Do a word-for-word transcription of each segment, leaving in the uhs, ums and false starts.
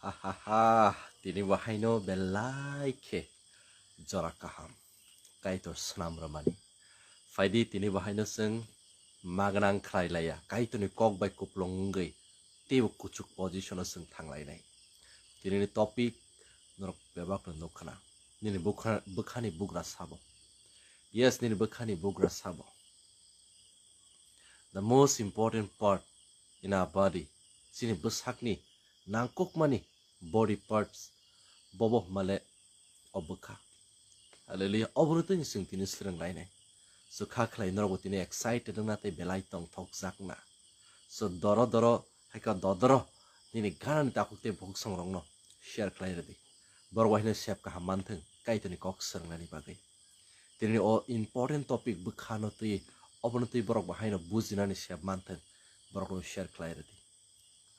Ha ha ha, tini bahaino belai khe jora kaham. Kaitor swnam rwmani. Phaidi tini bahaino chwng magnang khlai laiya. Kaitorni kok bai kuplung wngwi teibo kuchuk position-o chwng thang lainai. Tinini topic norok bebak no nukha na. Nini bwkha-, bwkhani bugra sabo. Yes, nini bwkhani bugra sabo. The most important part in our body, chini bwsakni nangkukmani body parts, bobo hwnmale o bwkha. Hallelujah. Obono twi chwng tini swrwng lainai. So kha khlai norokbo tini excited wngna tei belai tongthokjakna. So doro doro, hai khe dodoro nini ganani takhuk tei bukhuk songrokno share khlai rwdi. Borok bai hino sep kaham manthwng, Kaitorni kok swrwngnani bagwi. Tini o important topic bwkhano twi, obono twi borok bahaino bujinani sep manthwng, borokno share khlai rwdi.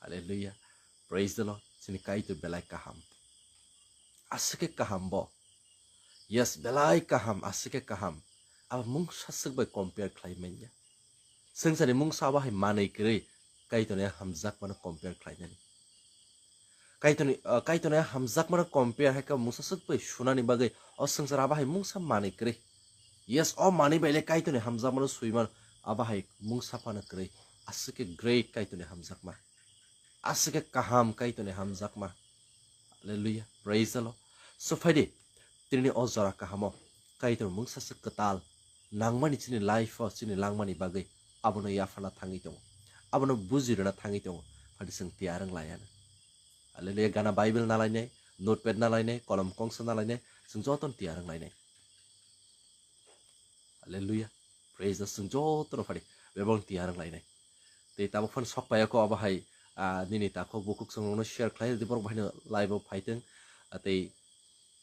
Hallelujah. Praise the Lord. Chini Kaitor belai kaham. Aswk khe kaham bo. Yes, belai kaham, aswk khe kaham. Abo mungsa swk bai compare khlai manya. Swngcharni mungsa abo hai manwi kwrwi Kaitorni hamjakmano compare khlainani. Kaitorni, ah, Kaitorni hamjakmano compare hai khe mungsa swk bai sunani bagwi o swngchar abo hai mungsa manwi kwrwi. Yes, o manwi bai le Kaitorni hamjakmano suimano abo hai mungsa phano kwrwi. Aswk khe great Kaitorni hamjakma. Aswk khe kaham Kaitorni hamjakma. Hallelujah. Praise the Lord. So phaidi, tini o jora kahamo Kaitor mungsa swk kwtal nangmani chini life-o chini langmani bagwi abono yaphana thangwi tongo. Abono bujirwna thangwi tongo. Phaidi chwng tiyar wng laiya. Hallelujah. Gana Bible nalainai, notepad nalainai, kolom kongsa nalainai, chwng jotono tiyar wng lainai. Hallelujah. Praise the Lord. Chwng jotono phaidi bebak tiyar wng lainai. Tei tabuk phano sok paiyakho abo hai, ah, nini takhuk bukhuk chwngno share khlai rwdi, borok bahaino live-o phaitwng. Ah, tei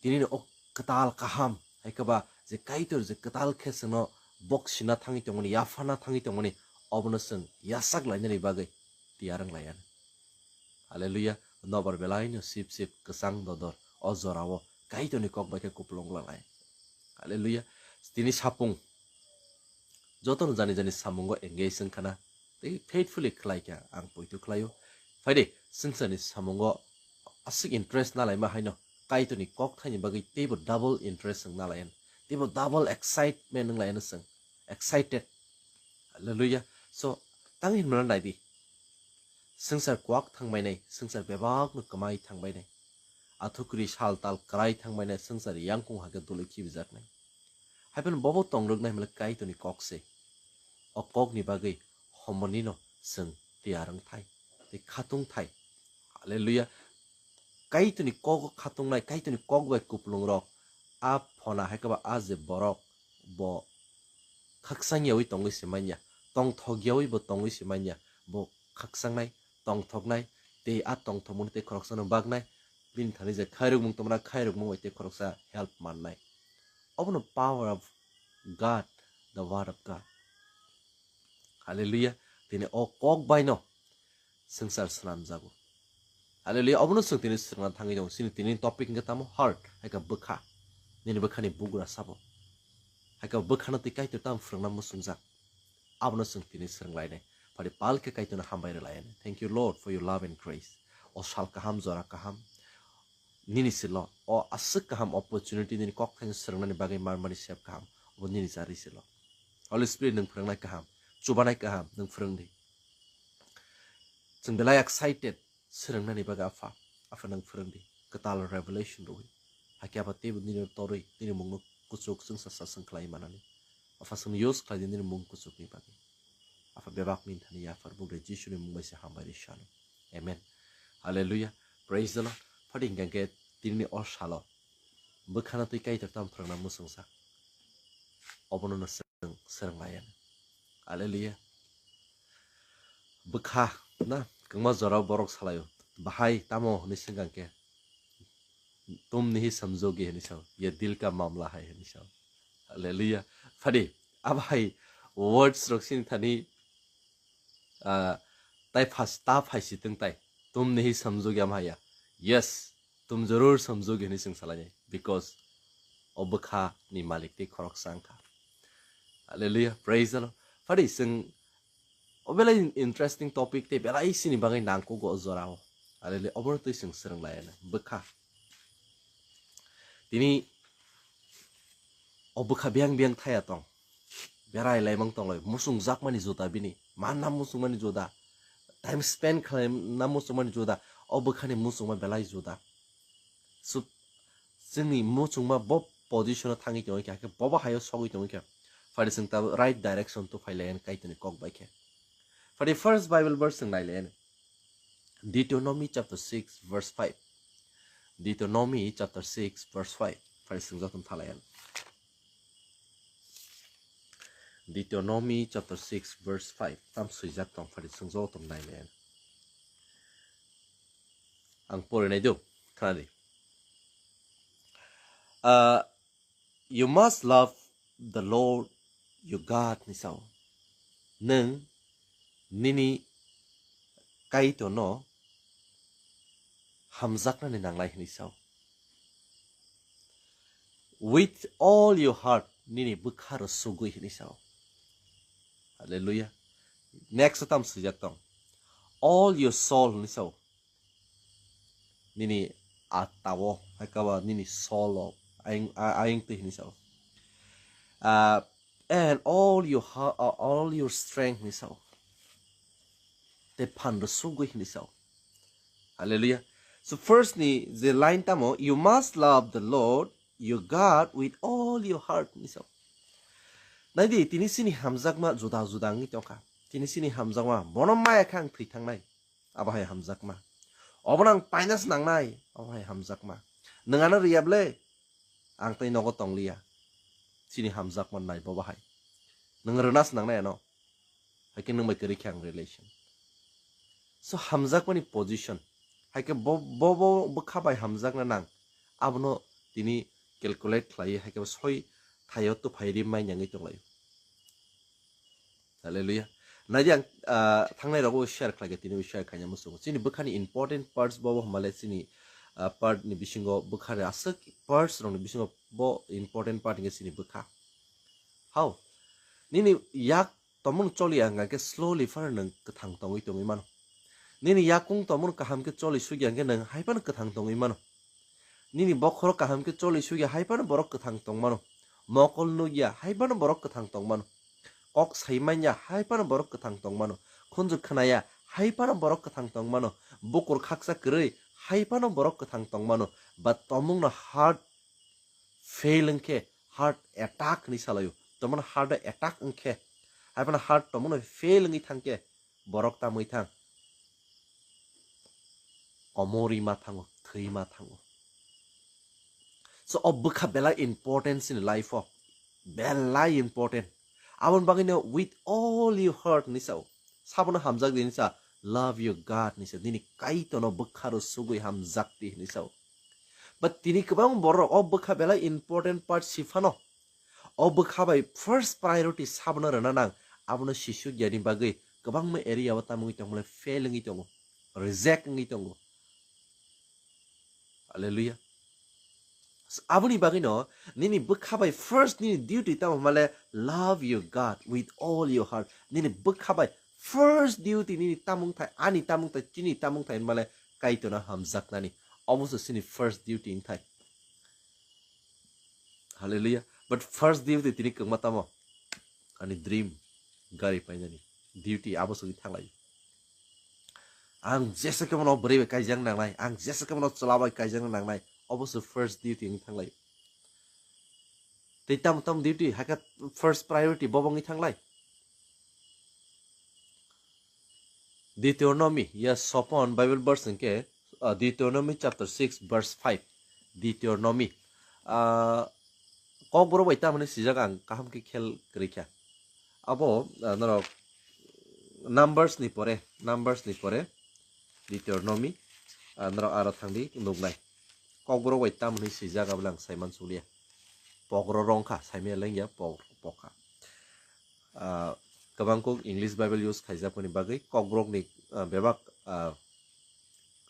tinini o kwtal kaham, hai khe ba je Kaitor je kwtal khe chwngno bok sina thangwi tongmani, yaphana thangwi tongmani, obono chwng yachak lainani bagwi tiyar wng laiya. Hallelujah. Nobar belaino sip sip kwchang dodor o jorao Kaitorni kok bai khe kupulung lanai. Hallelujah. Tini sapung jotono jani jani samungo engage wngkhana tei faithfully khlaikha ang poito khlaio. Phaidi swngcharni samungo aswk interest nalaima haino Kaitorni kok thaini bagwi teibo double interest wng nalaiyan. Teibo double excitement wng laiyan chwng. Excited. Hallelujah. So, tang hinmano naidi. Swngchar kwak thangbainai, swngchar bebakno kwmai thangbainai. Athukri sal tal kwrai thangbainai, swngchar yangkung hakhe dulwi khibijaknai. Haiphano bobo tongrwknai hwnmale Kaitorni kok se. O kokni bagwi homonino chwng tiyar wngthai, tei khatungthai. Hallelujah. Kaitorni kok khatungnai, Kaitorni kok bai kupulung rok, a phona hai khe ba a je borok bo khakchang yawi tongwi se manya, tongthok yawi bo tongwi se manya, bo khakchangnai, tongthoknai, tei a tongthokmani tei khoroksano baknai, bini thani je khairokmung tongmana khairokmung bai tei khoroksa help mannai. Obono power of God, the word of God. Hallelujah. Tini o kok baino swngchar swnamjago. Hallelujah. Obono chwng tini swrwngna thangwi tongo. Chini tini topic hwnkhe tamo heart, hai khe bwkha. Nini bwkhani bugra sabo. Hai khe bwkhano twi Kaitor tamo phwrwngna muchungjak. Abono chwng tini swrwnglainai. Phari pal khe Kaitorno hambai rwlainai. Thank you, Lord, for your love and grace. O sal kaham, jora kaham. Nini silo o aswk kaham opportunity nini kok thaino swrwngnani bagwi manmani sep kaham. Obo nini jari silo. Holy Spirit nwng phwrwngnai kaham, chubanai kaham nwng phwrwngdi. Chwng belai excited swrwngnani bagwi Apha. Apha nwng phwrwngdi. Kwtal revelation rwui. Hakhe Apha teibo nini torwi nini mungno kuchuk chwngsa saswng khlai manani. Apha chwngno use khlaidi nini mung kuchukni bagwi. Apha bebak nini thani yaphar bugre Jisuni mung bai se hambai rwi sano. Amen. Hallelujah. Praise the Lord. Phadi hingkha khe tinini o salo bwkhano twi Kaitor tamo phwrwngna muchungsa. Obono no swrwng, swrwng laiya. Hallelujah. Bwkha na kwbangma jorao borok salaio. Bahai tamo hwnwi swngkha khe, "Tum nahi samjhoge," hwnwi sao. "Ye dil ka mamla hai," hwnwi sao. Hallelujah. Phadi, abo hai words rok sini thani, ah, tai phas-, ta phaisi tong tai. "Tum nahi samjhoge," ama haya. "Yes, tum jarur samjhoge," hwnwi chwng salainai. Because o bwkha ni malik tei khoroksa wngkha. Hallelujah. Praise the Lord. Phadi chwng O belai interesting topic tei belai sini bagwi nangkukgo o jorao. Alele obono twi chwng swrwng lai ani bwkha. Tini o bwkha biyang biyang thaya tong. Berai laimang tong lai. Muchung jakmani juda bini. Manna muchungmani juda. Time spend khlaina muchungmani juda. O bwkhani muchungma belai juda. So, chwngni muchungma bo position o thangwi tongwi kha, khe bobo hayo sogwi tongwi kha. Phari chwng ta right direction to phai lai ani Kaitorni kok bai khe. Phari first Bible verse chwng nai lai ani. Deuteronomy chapter six verse five. Deuteronomy chapter six verse five. Phari chwng jotono tha lai ani. Deuteronomy chapter six verse five. Tam swijak tong phari chwng jotono nai lai ani. Ang porinai do, khnadi. Ah, you must love the Lord your God ni sao. Nwng nini Kaitorno hamjaknani nanglai hwnwi sao. With all your heart, nini bwkharo sugwi hwnwi sao. Hallelujah. Next tam swijak tong. All your soul hwnwi sao. Nini attao, haikhe ba nini soul o, ayang, a-, ayang twi hwnwi sao. Ah, and all your heart, uh, all your strength hwnwi sao. Tei phan rw sugwi hwnwi sao. Hallelujah. So first ni je line tamo, you must love the Lord your God with all your heart hwnwi sao. Naidi, tini chini hamjakma juda juda wngwi tongkha. Tini chini hamjakma, bono maya khe ang thwi thangnai. Abo hai hamjakma. Obono ang paina se nangnai, abo hai hamjakma. Nwng ano riya ble, ang tei nogo tongliya. Chini hamjakma nai bobo hai. Nwng rwna se nangnai ano. Haikhe nwng bai kwrwi khe ang relation. So hamjakmani position. Haikhe bo, bo, bo bwkha bai hamjakna nang. Abono tini calculate khlaiwi haikhe bo soi thaio tuphai ri mai nangwi tonglaio. Hallelujah. Naidi ang, ah, thangnai rogo share khlaikhe tini share khaina muchungo. Chini bwkhani important parts bobo hwnmale chini, ah, part ni bisingo bwkhani aswk parts rokni bisingo bo important part hinkhe chini bwkha. Hao? Nini yak tomung choli ang khe slowly phano nwng kwthang tongwi tongwi mano. Nini yakung tomung kaham khe choli sugya hwnkhe nwng hai phano kwthang tongwi mano. Nini bokhorok kaham khe choli sugya hai phano borok kwthang tong mano. Mokol nugya hai phano borok kwthang tong mano. Kok sai manya hai phano borok kwthang tong mano. Khunju khnaya hai phano borok kwthang tong mano. Bukur khaksa kwrwi hai phano borok kwthang tong mano. Ba tomungno heart fail wngkhe heart attack hinwi salaio. Tomungno heart attack wngkhe hai phano heart tomungno fail wngwi thangkhe borok tamwi thang. Komorwi ma thango, thwi ma thango. So, o bwkha belai important chini life o. Belai important. Aboni bagwino with all your heart ni sao. Sabono hamjak di ni sa, love your God ni sa. Nini Kaitorno bwkharo sugwi hamjak di ni sao. But tini kwbang borok o bwkha belai important part si phano. O bwkha bai first priority sabono rwna nang, abono sisuk yani bagwi kwbangma area o tamungwi tongmole fail wngwi tongo, reject wngwi tongo. Hallelujah. So, aboni bagwino nini bwkha bai first nini duty tamo hwnmale love your God with all your heart. Nini bwkha bai first duty nini tamung thai, ani tamung thai, chini tamung thai hwnmale Kaitorno hamjaknani. Omo se chini first duty wngthai. Hallelujah. But first duty tini kwngma tamo? Ani dream, gari painani duty abo sugwi thanglai. Ang jesa khe bono bwrwi bai kaijak nangnai, ang jesa khe bono chwla bai kaijak nangnai, obo se first duty wngwi thanglai. Tei tamo tamo duty hakhe first priority bobo wngwi thanglai. Deuteronomy, ya sopon Bible verse hwnkhe, uh, Deuteronomy chapter six verse five. Deuteronomy. Uh, Kokborok bai tamoni swijak ang kaham khe khel kwrwi kha. Abo, uh, norok Numbers ni pore, Numbers ni pore Deuteronomy, uh, norok aro thangdi nuknai. Kokborok bai tamoni swijak abole ang saiman suliya. Pokro rongkha, saimaya lengya pok-, pokha. Ah, kwbang kok English Bible use khaijakmani bagwi Kokborokni, ah, bebak, ah,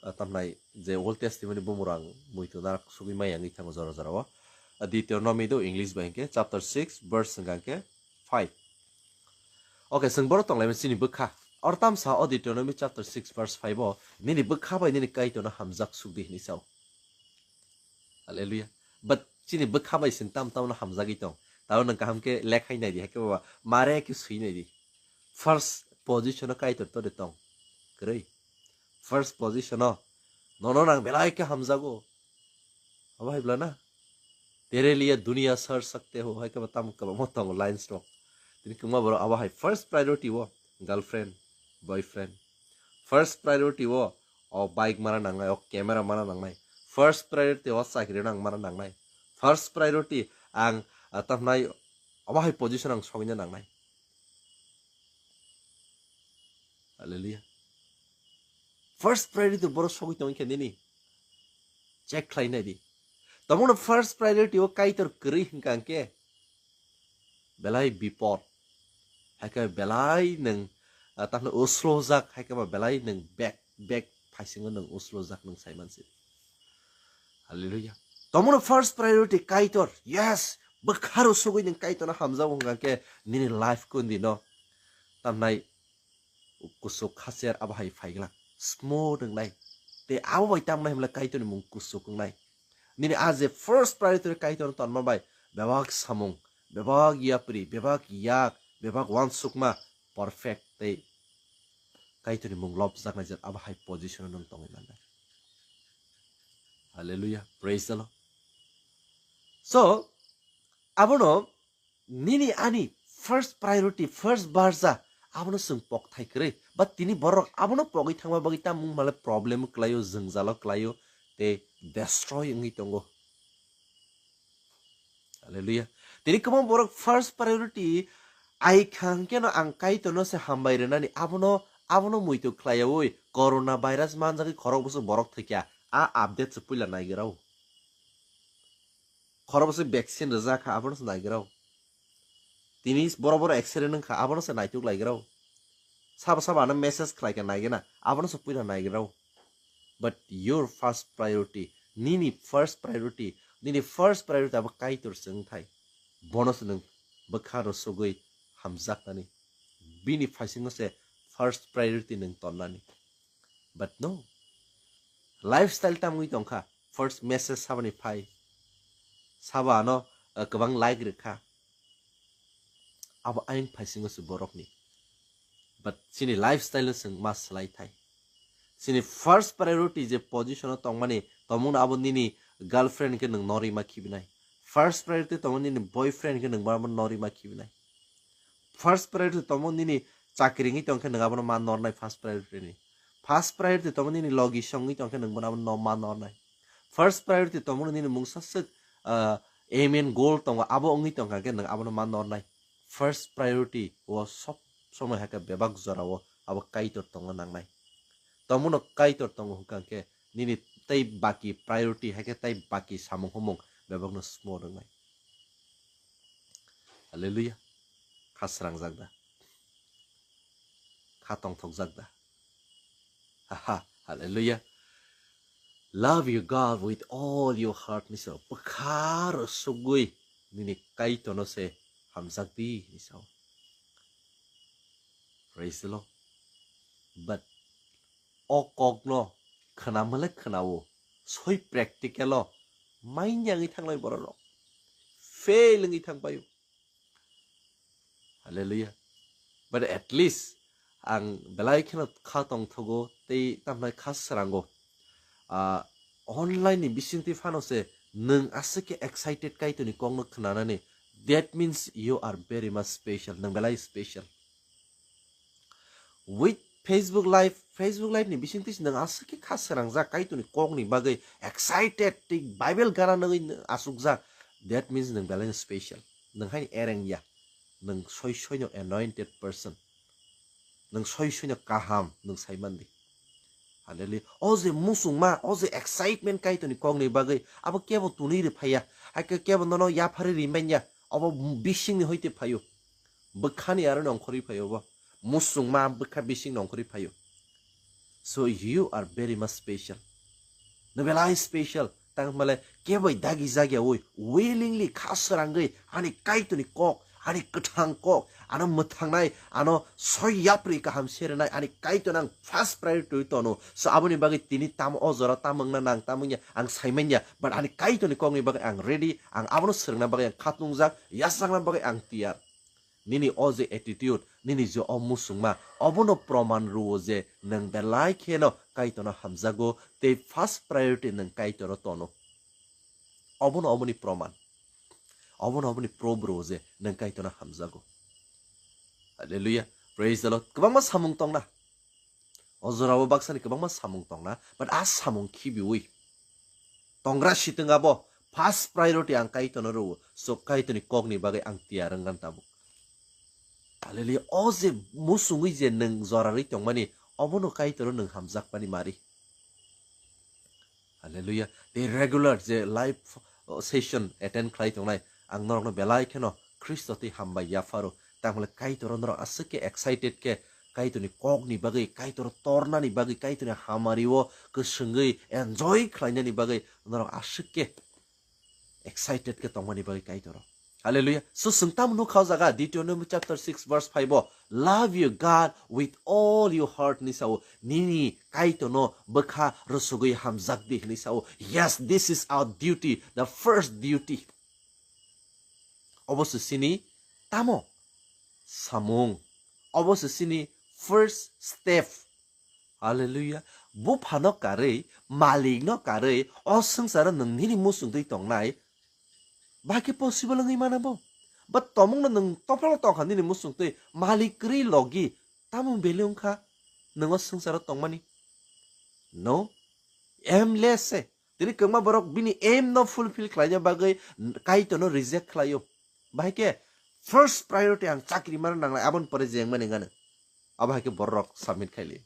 ah, tamnai je Old Testament ni bumung rang muitu narak sugwi maya wngwi thango jora jora o. Ah, Deuteronomy do English bai hwnkhe chapter six verse hwnkha hwnkhe five. Okay, chwng borok tonglaimani chini bwkha. Or tamsa o Deuteronomy chapter six verse five o, "Nini bwkha bai nini Kaitorno hamjak suk di," hinwi sao. Hallelujah. But chini bwkha bai chwng tam tamno hamjagwi tong. Tao nwng kaham khe lekhai nai di, hai khe baba, mare khe swi nai di. First position o Kaitor tore tong. Kwrwi. First position o nono nang belai khe hamjago. Abo hai bla na? "Tere liye duniya sar sakte ho," hai khe ba tam kwbangma tongo lines rok. Tini kwma borok abo hai first priority o girlfriend, boyfriend. First priority o, o bike mana nangnai, o camera mana nangnai. First priority o chakri nang mana nangnai. First priority ang, ah, tamhnai abo hai position ang sogwina nangnai. Hallelujah. First priority borok sogwi tongwi khe nini. Check khlai nai di. Tamo no first priority o Kaitor kwrwi hwnkha hwnkhe belai bipod. Hai khe belai nwng, ah, tamno uslojak, hai khe ba belai nwng back, back phaisingo nwng uslojak nwng sai mansi. Hallelujah. Tamo no first priority Kaitor. Yes. Bwkharo sugwi nwng Kaitorno hamjago hwnkha khe nini life kundi no tamnai kusuk khaser abo hai phaiglak. Smooth wngnai. Tei abo bai tamnai hwnle Kaitorni mung kusuk wngnai. Nini a je first priority Kaitorno tonma bai bebak samung, bebak yapri, bebak yak, bebak wansukma perfect tei Kaitorni mung lobjaknai je abo hai position o nwng tongwi mannai. Hallelujah. Praise the Lord. So, abono nini ani first priority, first barja, abono chwng pokthai kwrwi. But tini borok abono pogwi thangma bagwi tamung male problem kwlaio, jwngjalo kwlaio, tei destroy wngwi tongo. Hallelujah. Tini kwbang borok first priority ai khang keno ang Kaitorno se hambai rwnani, abono, abono muitu khlaiyaui corona virus manjagwi khorok bwswk borok thwikya, a update se puila naigrao. Khorok bwswk vaccine rwjak kha, abono se naigrao. Tini borok borok accident wngkha, abono se naituk laigrao. Sabo sabo ano message khlaikha naigena, abono se puila naigrao. But your first priority, nini first priority, nini first priority abo Kaitor se wngthai. Bono se nwng bwkha rwsugwi hamjaknani. Bini phaisingo se first priority nwng tonnani. But no. Lifestyle tamwi tongkha. First message sabani phai. Sabo ano, uh, kwbang like rwkha. Abo ayang phaisingo se borokni. But chini lifestyle no chwng ma swlai thai. Chini first priority je position o tongmani, tongmungno abo nini girlfriend khe nwng norwi ma khibinai. First priority tongmani nini boyfriend khe nwng abo norwi ma khibinai. First priority tongmung nini chakri wngwi tongkhe nwng abono ma nornai first priority ni. First priority tongmung nini logi song wngwi tongkhe nwng bono abono ma nornai. First priority tongmung nini mungsa swk, ah, aim and goal tongo, abo wngwi tongkha khe nwng abono ma nornai. First priority o sob somoi hai khe bebak jora o abo Kaitor tongna nangnai. Tongmungno Kaitor tongo hwnkha khe nini tei baki priority hai khe tei baki samung humung bebakno simo rwngnai. Hallelujah. Kha srangjak da? Kha tongthokjak da? Haha, hallelujah. Love your God with all your heart ni sao. Bwkha rwsugwi nini Kaitorno se hamjak di ni sao. Praise the Lord. But o kokno khwnamale khwnao, soi practical o mainya wngwi thanglai borok rok. Fail wngwi thangpaio. Hallelujah. But at least ang belai kheno kha tongthogo tei tamhnai kha srango. Ah, online ni bisingtwi phano se nwng aswk khe excited Kaitorni kokno khwnanani. That means you are very much special. Nwng belai special. With Facebook Live, Facebook Live ni bisingtwi se nwng aswk khe kha srangjak Kaitorni kokni bagwi excited tei Bible gana nugwi asukjak. That means nwng belai special. Nwng haino ereng ya. Nwng soi soino anointed person. Nwng soi soino kaham nwng sai mandi. Hallelujah. O je musungma, o je excitement Kaitorni kokni bagwi, abo kebo tunui rw phaiya. Hai khe kebo nono yapharwi rimanya. Obo bisingni hoite phaio. Bwkhani aroni ongkhorwi phaio obo. Musungma bwkha bisingni ongkhorwi phaio. So you are very much special. Nwng belai special. Tang hwnmale kebo dagi jagya oi, willingly kha srangwi ani Kaitorni kok, ani kwthang kok, ano mwthangnai, ano soi yapri kaham sernai, ani Kaitor ang first priority tono. So aboni bagwi tini tamo o jora tamung na nang tamung ya, ang saimanya, but ani Kaitorni kokni bagwi ang ready, ang abono swrwngna bagwi ang khatungjak, yasakna bagwi ang tiyar. Nini o je attitude, nini je o musungma, obono proman rwo je nwng belai kheno Kaitorno hamjago, tei first priority nwng Kaitoro tono. Obono oboni proman. Obono oboni proof rwo je nwng Kaitorno hamjago. Hallelujah. Praise the Lord. Kwbangma samung tongna. O jorao baksani kwbangma samung tongna, but a samung khibiwi tongra sitwng abo first priority ang Kaitorno rwo. So Kaitorni kokni bagwi ang tiyar wngkha tabuk. Hallelujah. O je musungwi je nwng jorarwi tongmani, obono Kaitoro nwng hamjakmani mari. Hallelujah. Tei regular je live, uh, session attend khlai tongnai, ang norokno belai kheno Khristo tei hambai yapharo. Tangmale Kaitoro norok aswk khe excited khe Kaitorni kokni bagwi, Kaitor tornani bagwi, Kaitorni hamario kwswngwi enjoy khlainani bagwi norok aswk khe excited khe tongmani bagwi Kaitoro. Hallelujah. So swng tamo nukha o jaga Deuteronomy chapter six verse five o, "Love your God with all your heart," hinwi sao. Nini Kaitorno bwkha rwsugwi hamjak di hinwi sao. Yes, this is our duty, the first duty. Obo se chini tamo samung. Obo se chini first step. Hallelujah. Buphano karwi, malikno karwi, o swngcharo nwng nini muchungtwi tongnai. Bahai khe possible wngwi mano bo. But tomungno nwng topholo tongkha nini muchungtwi, malik kwrwi logi, tamo belai wngkha nwng o swngcharo tongmani? No. Aimless se. Tini kwbangma borok bini aim no fulfill khlaina bagwi Kaitorno reject khlaio. Bahai khe first priority ang chakri mana nangnai, aboni pore jengmani wngano. Abo hai khe borok submit khaili.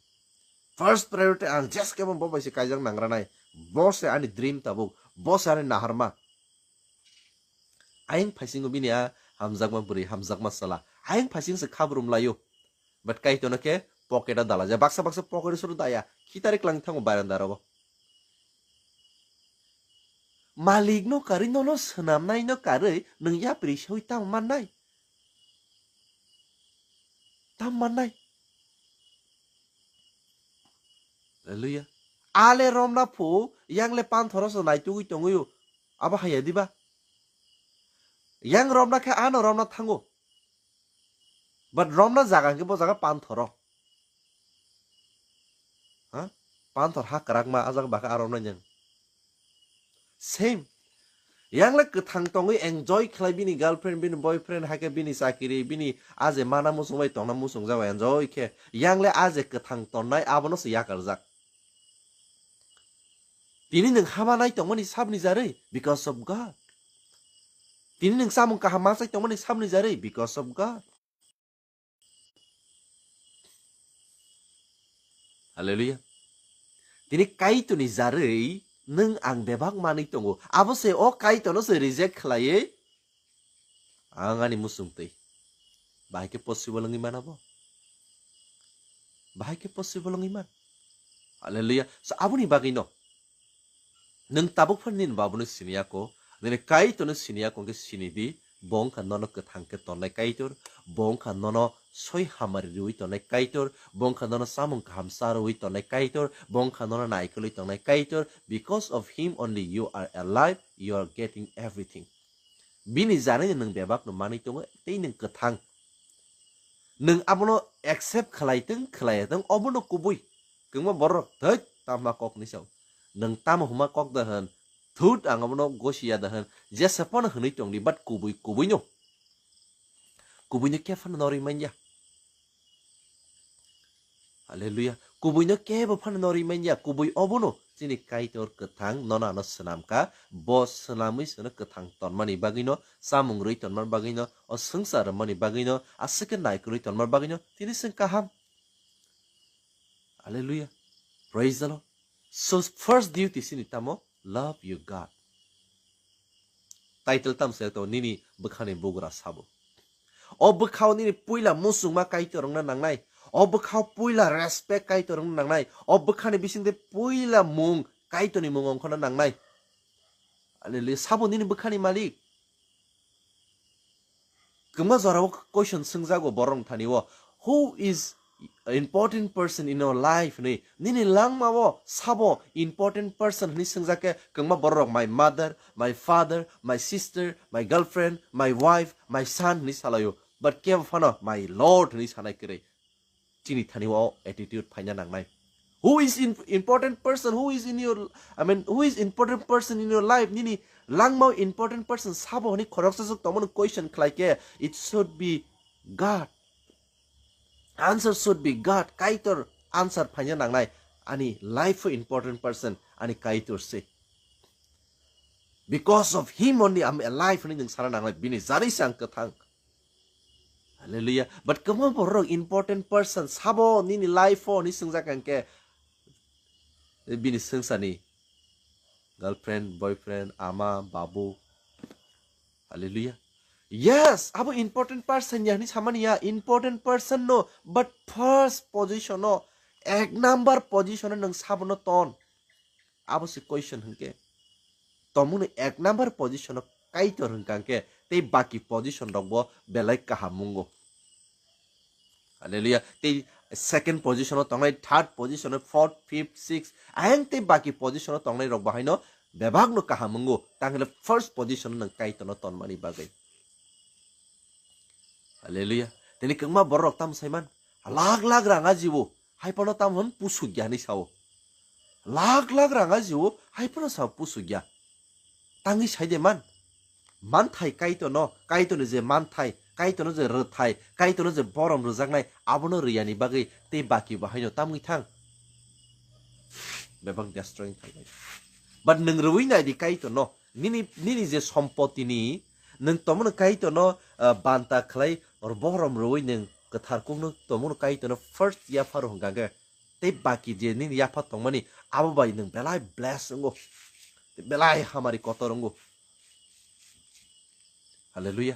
First priority ang just kebo bo bai se kaijak nangranai. Bo se ani dream tabuk. Bo se ani naharma. Ayang phaisingo bini a hamjakma bwrwi, hamjakma sala. Ayang phaising se khabrum laio. But Kaitorno khe pocket o dalaijak. Baksa baksa pocket o suru daya. Khitari klang thango baranda rogo. Malikno karwi nono swnamnaino karwi nwng yapri sawi tamo mannai? Tamo mannai? Hallelujah. Ale romna phu, yangle panthoro se naitugwi tongwi o. Abo haya diba? Yang romna khe ano romna thango. But romna jaga hwnkhe bo jaga panthoro. Ha? Panthor ha kwrakma, a jaga bakha a romna nyang. Same. Yangle kwthang tongwi enjoy khlai bini girlfriend, bini boyfriend, hai khe bini chakiri, bini a je mana muchung bai tongna muchungjak enjoy khe. Yangle a je kwthang tonnai abono se yakarjak. Tini nwng hama nai tongmani sabni jarwi because of God. Tini nwng samung kaham machai tongmani sabni jarwi because of God. Hallelujah. Tini Kaitorni jarwi nwng ang bebak manwi tongo. Abo se o Kaitorno se reject khlaiwi ang ani muchung twi. Bahai khe possible wngwi mana bo? Bahai khe possible wngwi man? Hallelujah. So aboni bagwi no. Nwng tabuk phano nini babuno siniya ko, nini Kaitorno siniya ko hwnkhe sini di, bo wngkha nono kwthang khe tonnai Kaitor, bo wngkha nono soi hamari rwi tonnai Kaitor, bo wngkha nono samung kaham cha rwi tonnai Kaitor, bo wngkha nono naikolwi tongnai Kaitor. Because of him only you are alive, you are getting everything. Bini jarwi nwng bebak no manwi tongo, tei nwng kwthang. Nwng abono accept khlai tong, khlai tong, obono kubui. Kwbangma borok, "Thoi, tamo hwnma kok ni sao. Nwng tamo hwnma kok da hwn, thut ang abono gosi ya da hwn." Jesa phano hwnwi tong di, but kubui, kubui no. Kubui no khe phano norwi man ya. Hallelujah. Kubui no kebo phano norwi man ya, kubui obono chini Kaitor kwthang nono ano swnam kha, bo swnamwi sono kwthang tonmani bagwi no, chamung rwi tonmani bagwi no, o swngchar rwmani bagwi no, aswk khe naikolwi tonmani bagwi no, tini chwng kaham. Hallelujah. Praise the Lord. So first duty chini tamo, love your God. Title tamo se to nini bwkhani bugra sabo. O bwkhao nini puila muchungma Kaitor wngna nangnai. O bwkhao puila respect Kaitor wngna nangnai. O bwkhani bisingtwi puila mung Kaitorni mung wngkhorna nangnai. Hallelujah. Sabo nini bwkhani malik. Kwma jorao question swngjago borok thani o, "Who is important person in your life?" hinwi. Nini langma o sabo important person hinwi swngjak khe, kwma borok rok, "My mother, my father, my sister, my girlfriend, my wife, my son," hinwi salaio. But kebo phano, "My Lord," hinwi sanai kwrwi. Chini thani o attitude phaina nangnai. Who is in, important person? Who is in your, I mean, who is important person in your life? Nini langmao important person sabo hwnwi khoroksa swk tongmani question khlai khe, it should be God. Answer should be God. Kaitor answer phaina nangnai. Ani life o important person ani Kaitor se. Because of him only I'm alive hwnwi nwng sana nangnai. Bini jarwi se ang kwthang. Hallelujah. But kwbangma borok important person sabo nini life o hwnwi swngjak hwnkhe bini swngcharni girlfriend, boyfriend, ama, babu. Hallelujah. Yes, abo important person ya hwnwi samani ya, important person no, but first position o, ek number position o nwng sabono ton. Abo se question hwnkhe. Tomungni ek number position o Kaitor hwnkha hwnkhe tei baki position rok bo belai kaham mungo. Hallelujah. Tei second position o tongnai, third position o, fourth, fifth, sixth, ayang tei baki position o tongnai rok bo haino bebak no kaham mungo. Tangkhe first position o nwng Kaitor no tonmani bagwi. Hallelujah. Tini kwbangma borok rok tamo saiman, lakh lakh rang ajibo, hai phano tamo hwn pusuk ya hinwi sao. Lakh lakh rang ajibo, hai phano sao pusuk ya. Tangwi sai de man. Manthai Kaitor no, Kaitor ni je manthai, Kaitor no je rwthai, Kaitor no je borom rwjaknai, abono rwya ni bagwi tei baki bo haino tamwi thang. Bebak destroy thang. But nwng rwui nai di Kaitor no, nini, nini je sompoti ni, nwng tomono Kaitor no, ah, banta khlai borom rwui nwng kwthar kuk no tomono Kaitor no first yapharo hwnkha khe, tei baki je nini yapha tongmani abo bai nwng belai bless wngo, tei belai hamari kotor wngo. Hallelujah.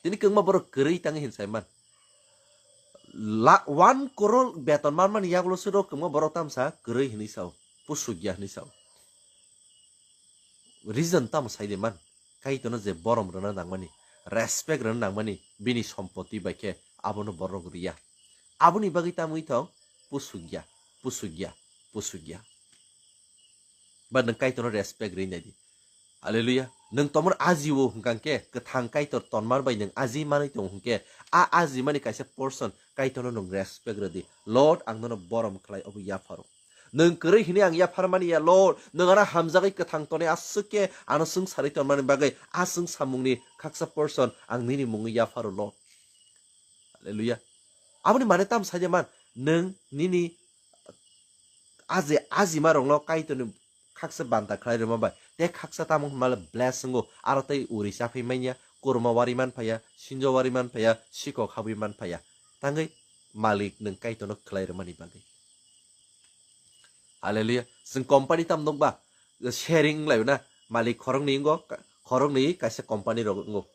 Tini kwbangma borok kwrwi tangwi hin saiman. La-, one crore beton manmani yagulo siro kwbangma borok tamsa kwrwi hinwi sao, pusuk ya hinwi sao. Reason tamo sai de man? Kaitorno je borom rwna nangmani, respect rwna nangmani, bini sompoti bai khe abono borok riya. Aboni bagwi tamwi thong pusuk ya, pusuk ya, pusuk ya. Ba nwng Kaitorno respect rwi nai di. Hallelujah. Nwng tomor ajiwo hwnkha khe, kwthang Kaitor tonmar bai nwng aji manwi tongo hwnkhe, a aji mani kaisa portion Kaitorno nwng respect rw di. Lord, ang nono borom khlai obo yapharo. Nwng kwrwi hwnwi ang yaphar mani ya, Lord. Nwng ano hamjagwi kwthang tonwi aswk khe ano swng sarwi tonmani bagwi a swng samungni khaksa portion ang nini mungwi yapharo, Lord. Hallelujah. Aboni mane tamo sai de man, nwng nini aje ajima rokno Kaitorni khaksa banta khlai rwma bai, tei khaksa tamo hwnma le bless wngo, aro tei uri chaphai manya, kurma wari man phaya, sinjo wari man phaya, sikok habwi man phaya. Tangwi malik nwng Kaitorno khlai rwmani bagwi. Hallelujah. Chwng company tam nukba, sharing wnglaio na, malik khoroknwi wngo, ka-, khoroknwi kaisa company rok wngo.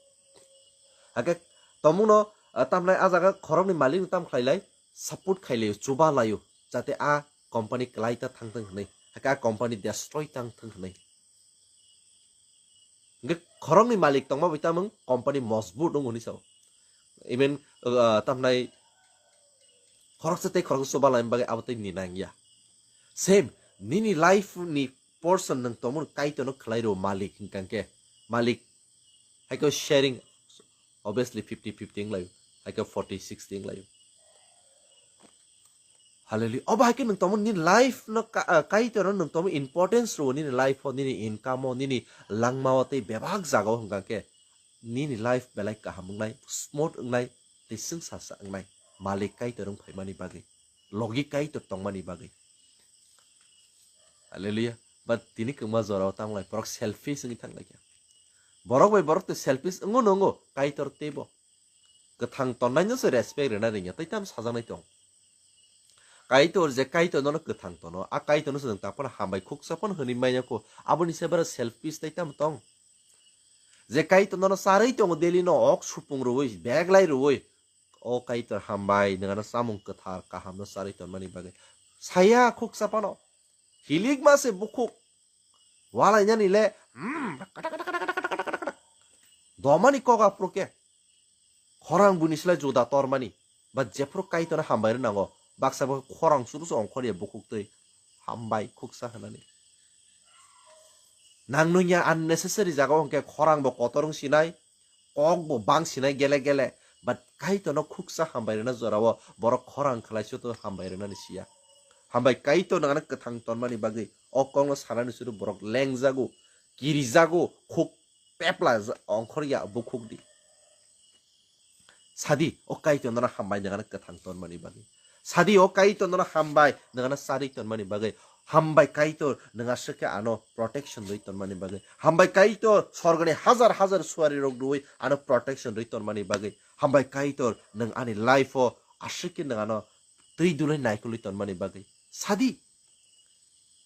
Hakhe tomungno, ah, tamnai a jaga khoroknwi malikno tam khlailai, support khailaio, chuba laio, jate a company kwlai ta thangthwng hwnwi, hakhe a company destroy tangthwng hwnwi. Hingke khoroknwi malik tongma bai tamung company mojbut wngo hinwi sao. Even, uh, tamnai khoroksa tei khoroksa chuba laimani bagwi abo tei ni nangya. Same, nini life ni portion nwng tongmani Kaitorno khlai rw malik hwnkha khe, malik hai khe sharing, obviously fifty fifty wnglaio, hai khe forty sixty wnglaio. Hallelujah. Obo hai khe nwng tongmani nini life no ka-, ah, Kaitorno nwng tongmani importance rw nini life o, nini income o, nini langma o tei bebak jaga o hwnkha khe nini life belai kaham wngnai, smooth wngnai, tei swngsa sa wngnai, malik Kaitor wng phaimani bagwi, logi Kaitor tongmani bagwi. Hallelujah. But tini kwma jora o tamo lai borok selfish wngwi thang lai kha. Borok bai borok tei selfish wngo no wngo, Kaitor teibo. Kwthang tonnaino se respect rwna rwngya, tei tamo sajaknai tong. Kaitor je Kaitor nono kwthang tono, a Kaitorno se nwng tang phano hambai khuksa phano hwnwi manya kho, aboni se bara selfish tei tamo tong. Je Kaitor nono charwi tongo daily no ok supung rwui, bag lai rwui, o Kaitor hambai, nwng ano chamung kwthar kahamno charwi tonmani bagwi. Saya khuksa phano, hilikma se bukhuk, walainani le, mm, domani kok aphuru khe. Khorang buni slai juda tormani. Ba jephuru Kaitorno hambai rwnango, baksa bo khorang suru se ongkhorya bukhuk twi hambai khuksa hwnani. Nang nungya unnecessary jaga o hwnkhe khorang bo kotor wng sinai, kok bo bang sinai gele gele, but Kaitorno khuksa hambai rwna jorao borok khorang khlai se to hambai rwnani siya. Hambai Kaitor nang ano kwthang tonmani bagwi o kokno sanani suru borok lengjago, kirijago, khuk pepla ja-, ongkhorya bukhuk di. Sadi o Kaitor nono hambai nangano kwthang tonmani bagwi. Sadi o Kaitor nono hambai nangano charwi tonmani bagwi. Hambai Kaitor nang aswk khe ano protection rwi tonmani bagwi. Hambai Kaitor sorgoni hajar hajar suari rok rwi ano protection rwi tonmani bagwi. Hambai Kaitor nang ani life o aswk khe nang ano twi dulai naikolwi tonmani bagwi. Sadi.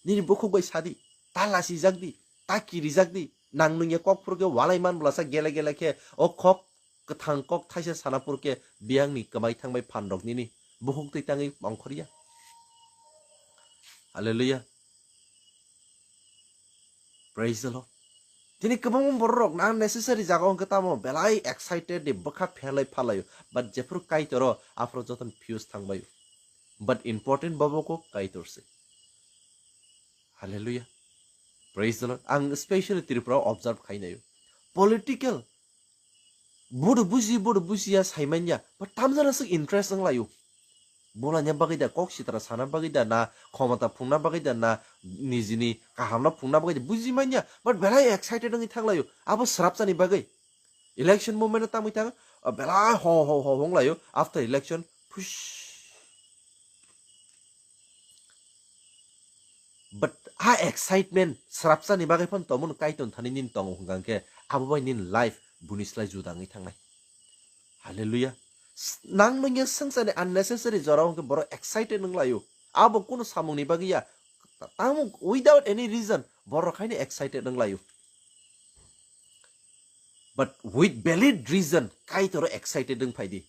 Nini bukhuk bai sadi. Ta lasijak di. Ta kirijak di. Nang nungya kok phuru khe walai man bwlasa gele gele khe o kok kwthang kok thaisa sana phuru khe biyangni kwmai thangbai phan rok nini bukhuk twi tangwi ongkhorya. Hallelujah. Praise the Lord. Tini kwbangma borok rok na necessary jaga o hwnkhe tamo belai excited di bwkha phelai phalaio, but jephuru Kaitoro aphuru jotono fuse thangbaio. But important bobo kok Kaitor se. Hallelujah. Praise the Lord. Ang specially Tripura observe khainaio. Political Bodo buji, bodo bujiya saimanya, but tamjana swk interest wng laio. Bolanya bagwi da, kok sitra sana bagwi da, na khomota phungna bagwi da, na nijini kahamno phungna bagwi da, buji manya, but belai excited wngwi thang laio. Abo srapsani bagwi. Election moment o tangwi thang, ah, belai ho ho ho wng laio. After election, phush. But a excitement srapsani bagwi phano tongmani Kaitor thani nini tongo hwnkha khe abo bai nini life buni slai juda wngwi thangnai. Hallelujah. S-, nang nungya swngcharni unnecessary jorao hwnkhe borok excited wng laio. Abo kunu samungni bagwi ya. Tamo without any reason borok haino excited wng laio. But with valid reason, Kaitoro excited wng phai di.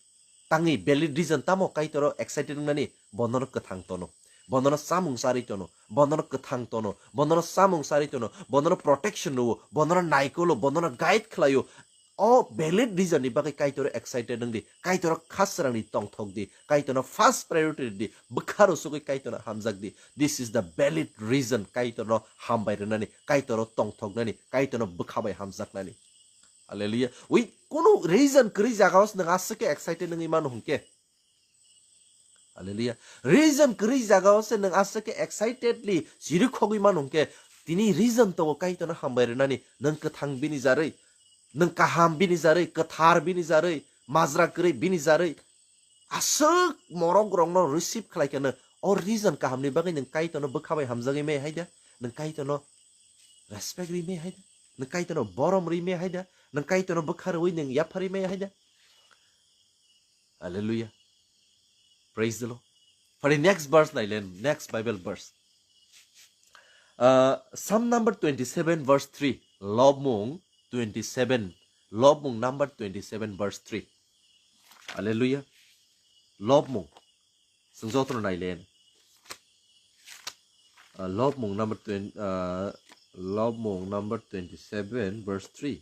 Tangwi valid reason tamo Kaitoro excited wngnani? Bonono kwthang tono, bonono chamung charwi tono, bonono kwthang tono, bonono chamung charwi tono, bonono protection rwo, bonono naikolo, bonono guide khlaio. O valid reason ni bagwi Kaitoro excited wng di, Kaitoro khasrangni tongthok di, Kaitorno first priority di, bwkha rwsugwi Kaitorno hamjak di. This is the valid reason Kaitorno hambai rwnani, Kaitoro tongthoknani, Kaitorno bwkha bai hamjaknani. Hallelujah. Wi kunu reason kwrwi jagao se nwng aswk khe excited wngwi mano hwnkhe. Hallelujah. Reason kwrwi jagao se nwng aswk khe excitedly chirikhogwi mano hwnkhe, tini reason tongo Kaitorno hambai rwnani, nwng kwthang bini jarwi, nwng kaham bini jarwi, kwthar bini jarwi, majra kwrwi bini jarwi. Aswk morok rokno receive khlai khe nwng o reason kahamni bagwi nwng Kaitorno bwkha bai hamjagwi maya hai da? Nwng Kaitorno respect rwi maya hai da? Nwng Kaitorno borom rwi maya hai da? Nwng Kaitorno bwkha rwi nwng yapharwi maya hai da? Hallelujah. Praise the Lord. For the next verse, nai len, next Bible verse. Uh, Psalm number twenty-seven, verse three. Lobmung twenty-seven. Lobmung number twenty-seven, verse three. Hallelujah. Lobmung. Sengjotono nai len. Uh, Lobmung number twenty, uh, Lobmung number twenty-seven, verse three.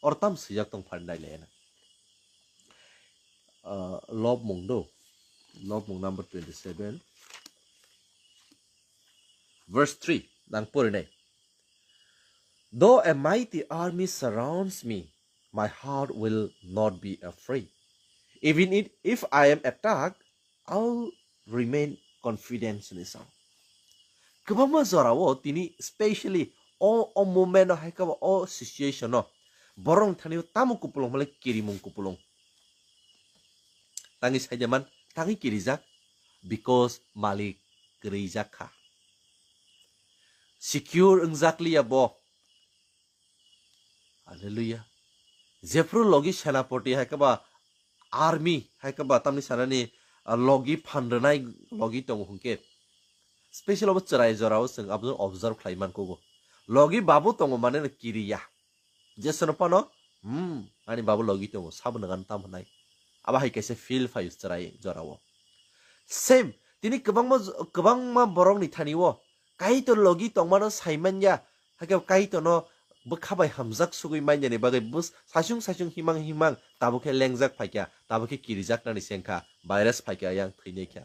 Or tam swijak tong phari nai le na. Uh, Lobmung do. Lobmung number twenty-seven. Verse three. Nang pori nai. Though a mighty army surrounds me, my heart will not be afraid. Even if, if I am attacked, I'll remain confident in Islam. Kwbangma jorao tini specially o, o moment o hai khe o situation o borok thani tamo kupulung male kirimung kupulung. Tangi saide man, tangi kirijak, because malik kirijak kha. Secure wngjak liya bo. Hallelujah. Jephru logi senapoti hai khe ba army hai khe ba tamni sanani, ah, logi phan rwnai logi tongo hwnkhe. Special obo chwrai jorao chwng abo observe khlai man kugo. Logi babu tongo mane no kiriya. Jesono phano, hmm, ani babu logi tongo, sabo nangani tam hwnai. Abo hai kaisa feel phaio chwrai jorao. Same, tini kwbangma, kwbangma borokni thani o Kaitor logi tongmano saimanya, hakhe Kaitorno bwkha bai hamjak sugwi manyani bagwi bus saichung saichung himang himang tabuk khe lengjak phaikha, tabuk khe kirijaknani sengkha, virus phaikha, yang thwinaikha.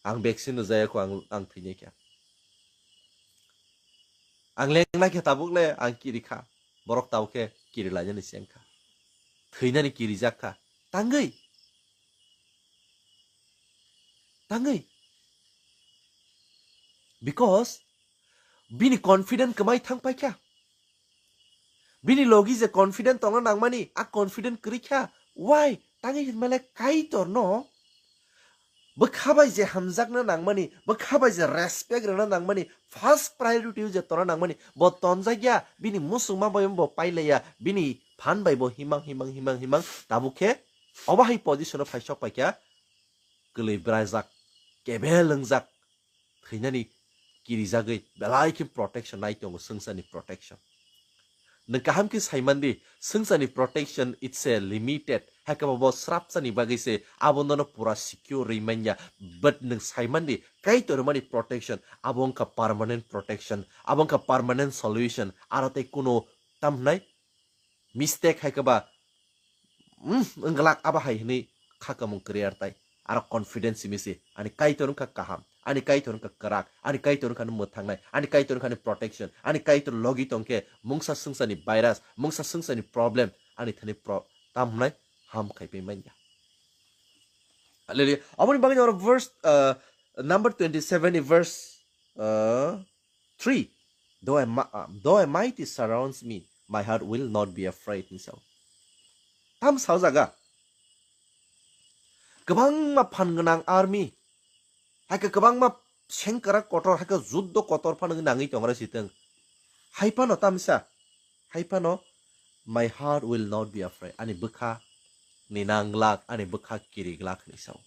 Ang vaccine rwjaya kho, ang, ang thwinaikha. Ang lengnai khe tabuk le ang kirikha, borok tabuk khe kirilainani sengkha. Thwinani kirijakha. Tangwi. Tangwi. Because bini confident kwmai thang paikha. Bini logi je confident tongna nangmani, a confident kwrwi kha. Why? Tangwi hinmale Kaitor no bwkha bai je hamjakna nangmani, bwkha bai je respect rwna nangmani, first priority je tongna nangmani, bo tonjakya, bini musungma bai bo pailaiya, bini phan bai bo himang, himang, himang, himang, tabuk khe obo hai position o phaisok paikha, kwlwi brajak, kebel wngjak, thwinani kirijagwi belai khe protection nai tongo, swngcharni protection. Nwng kaham khe saimandi, swngcharni protection it's a limited, hakhe bo srapsani bagwi se abo nono pura secure rwi manya, but nwng saimandi Kaitor mani protection, abo wngkha permanent protection, abo wngkha permanent solution, aro tei kuno tamhnai mistake hai khe ba, mm, wngglak abo hai hwnwi kha kamung kwrwi ar tai. Aro confidence simi se, ani Kaitor wngkha kaham, ani Kaitor wngkha kwrak, ani Kaitor wngkha mwthangnai, ani Kaitor wngkha ni protection, ani Kaitor logi tongkhe mungsa swngcharni virus, mungsa swngcharni problem, ani thani pro-, tam hwnai ham khai pai manya. Hallelujah. Aboni bagwi oro verse, uh, number twenty-seven ni verse, uh, three. Though a, ma-, uh, though a mighty surrounds me, my heart will not be afraid, hinwi sao. Tam sao jaga. Kwbangma phan gwnang army, hai khe kwbangma sengkrak kotor, hai khe juddo kotor phano nangwi tongra sitwng. Hai phano tamsa, hai phano, "My heart will not be afraid." Ani bwkha ni nanglak, ani bwkha kiriglak hinwi sao.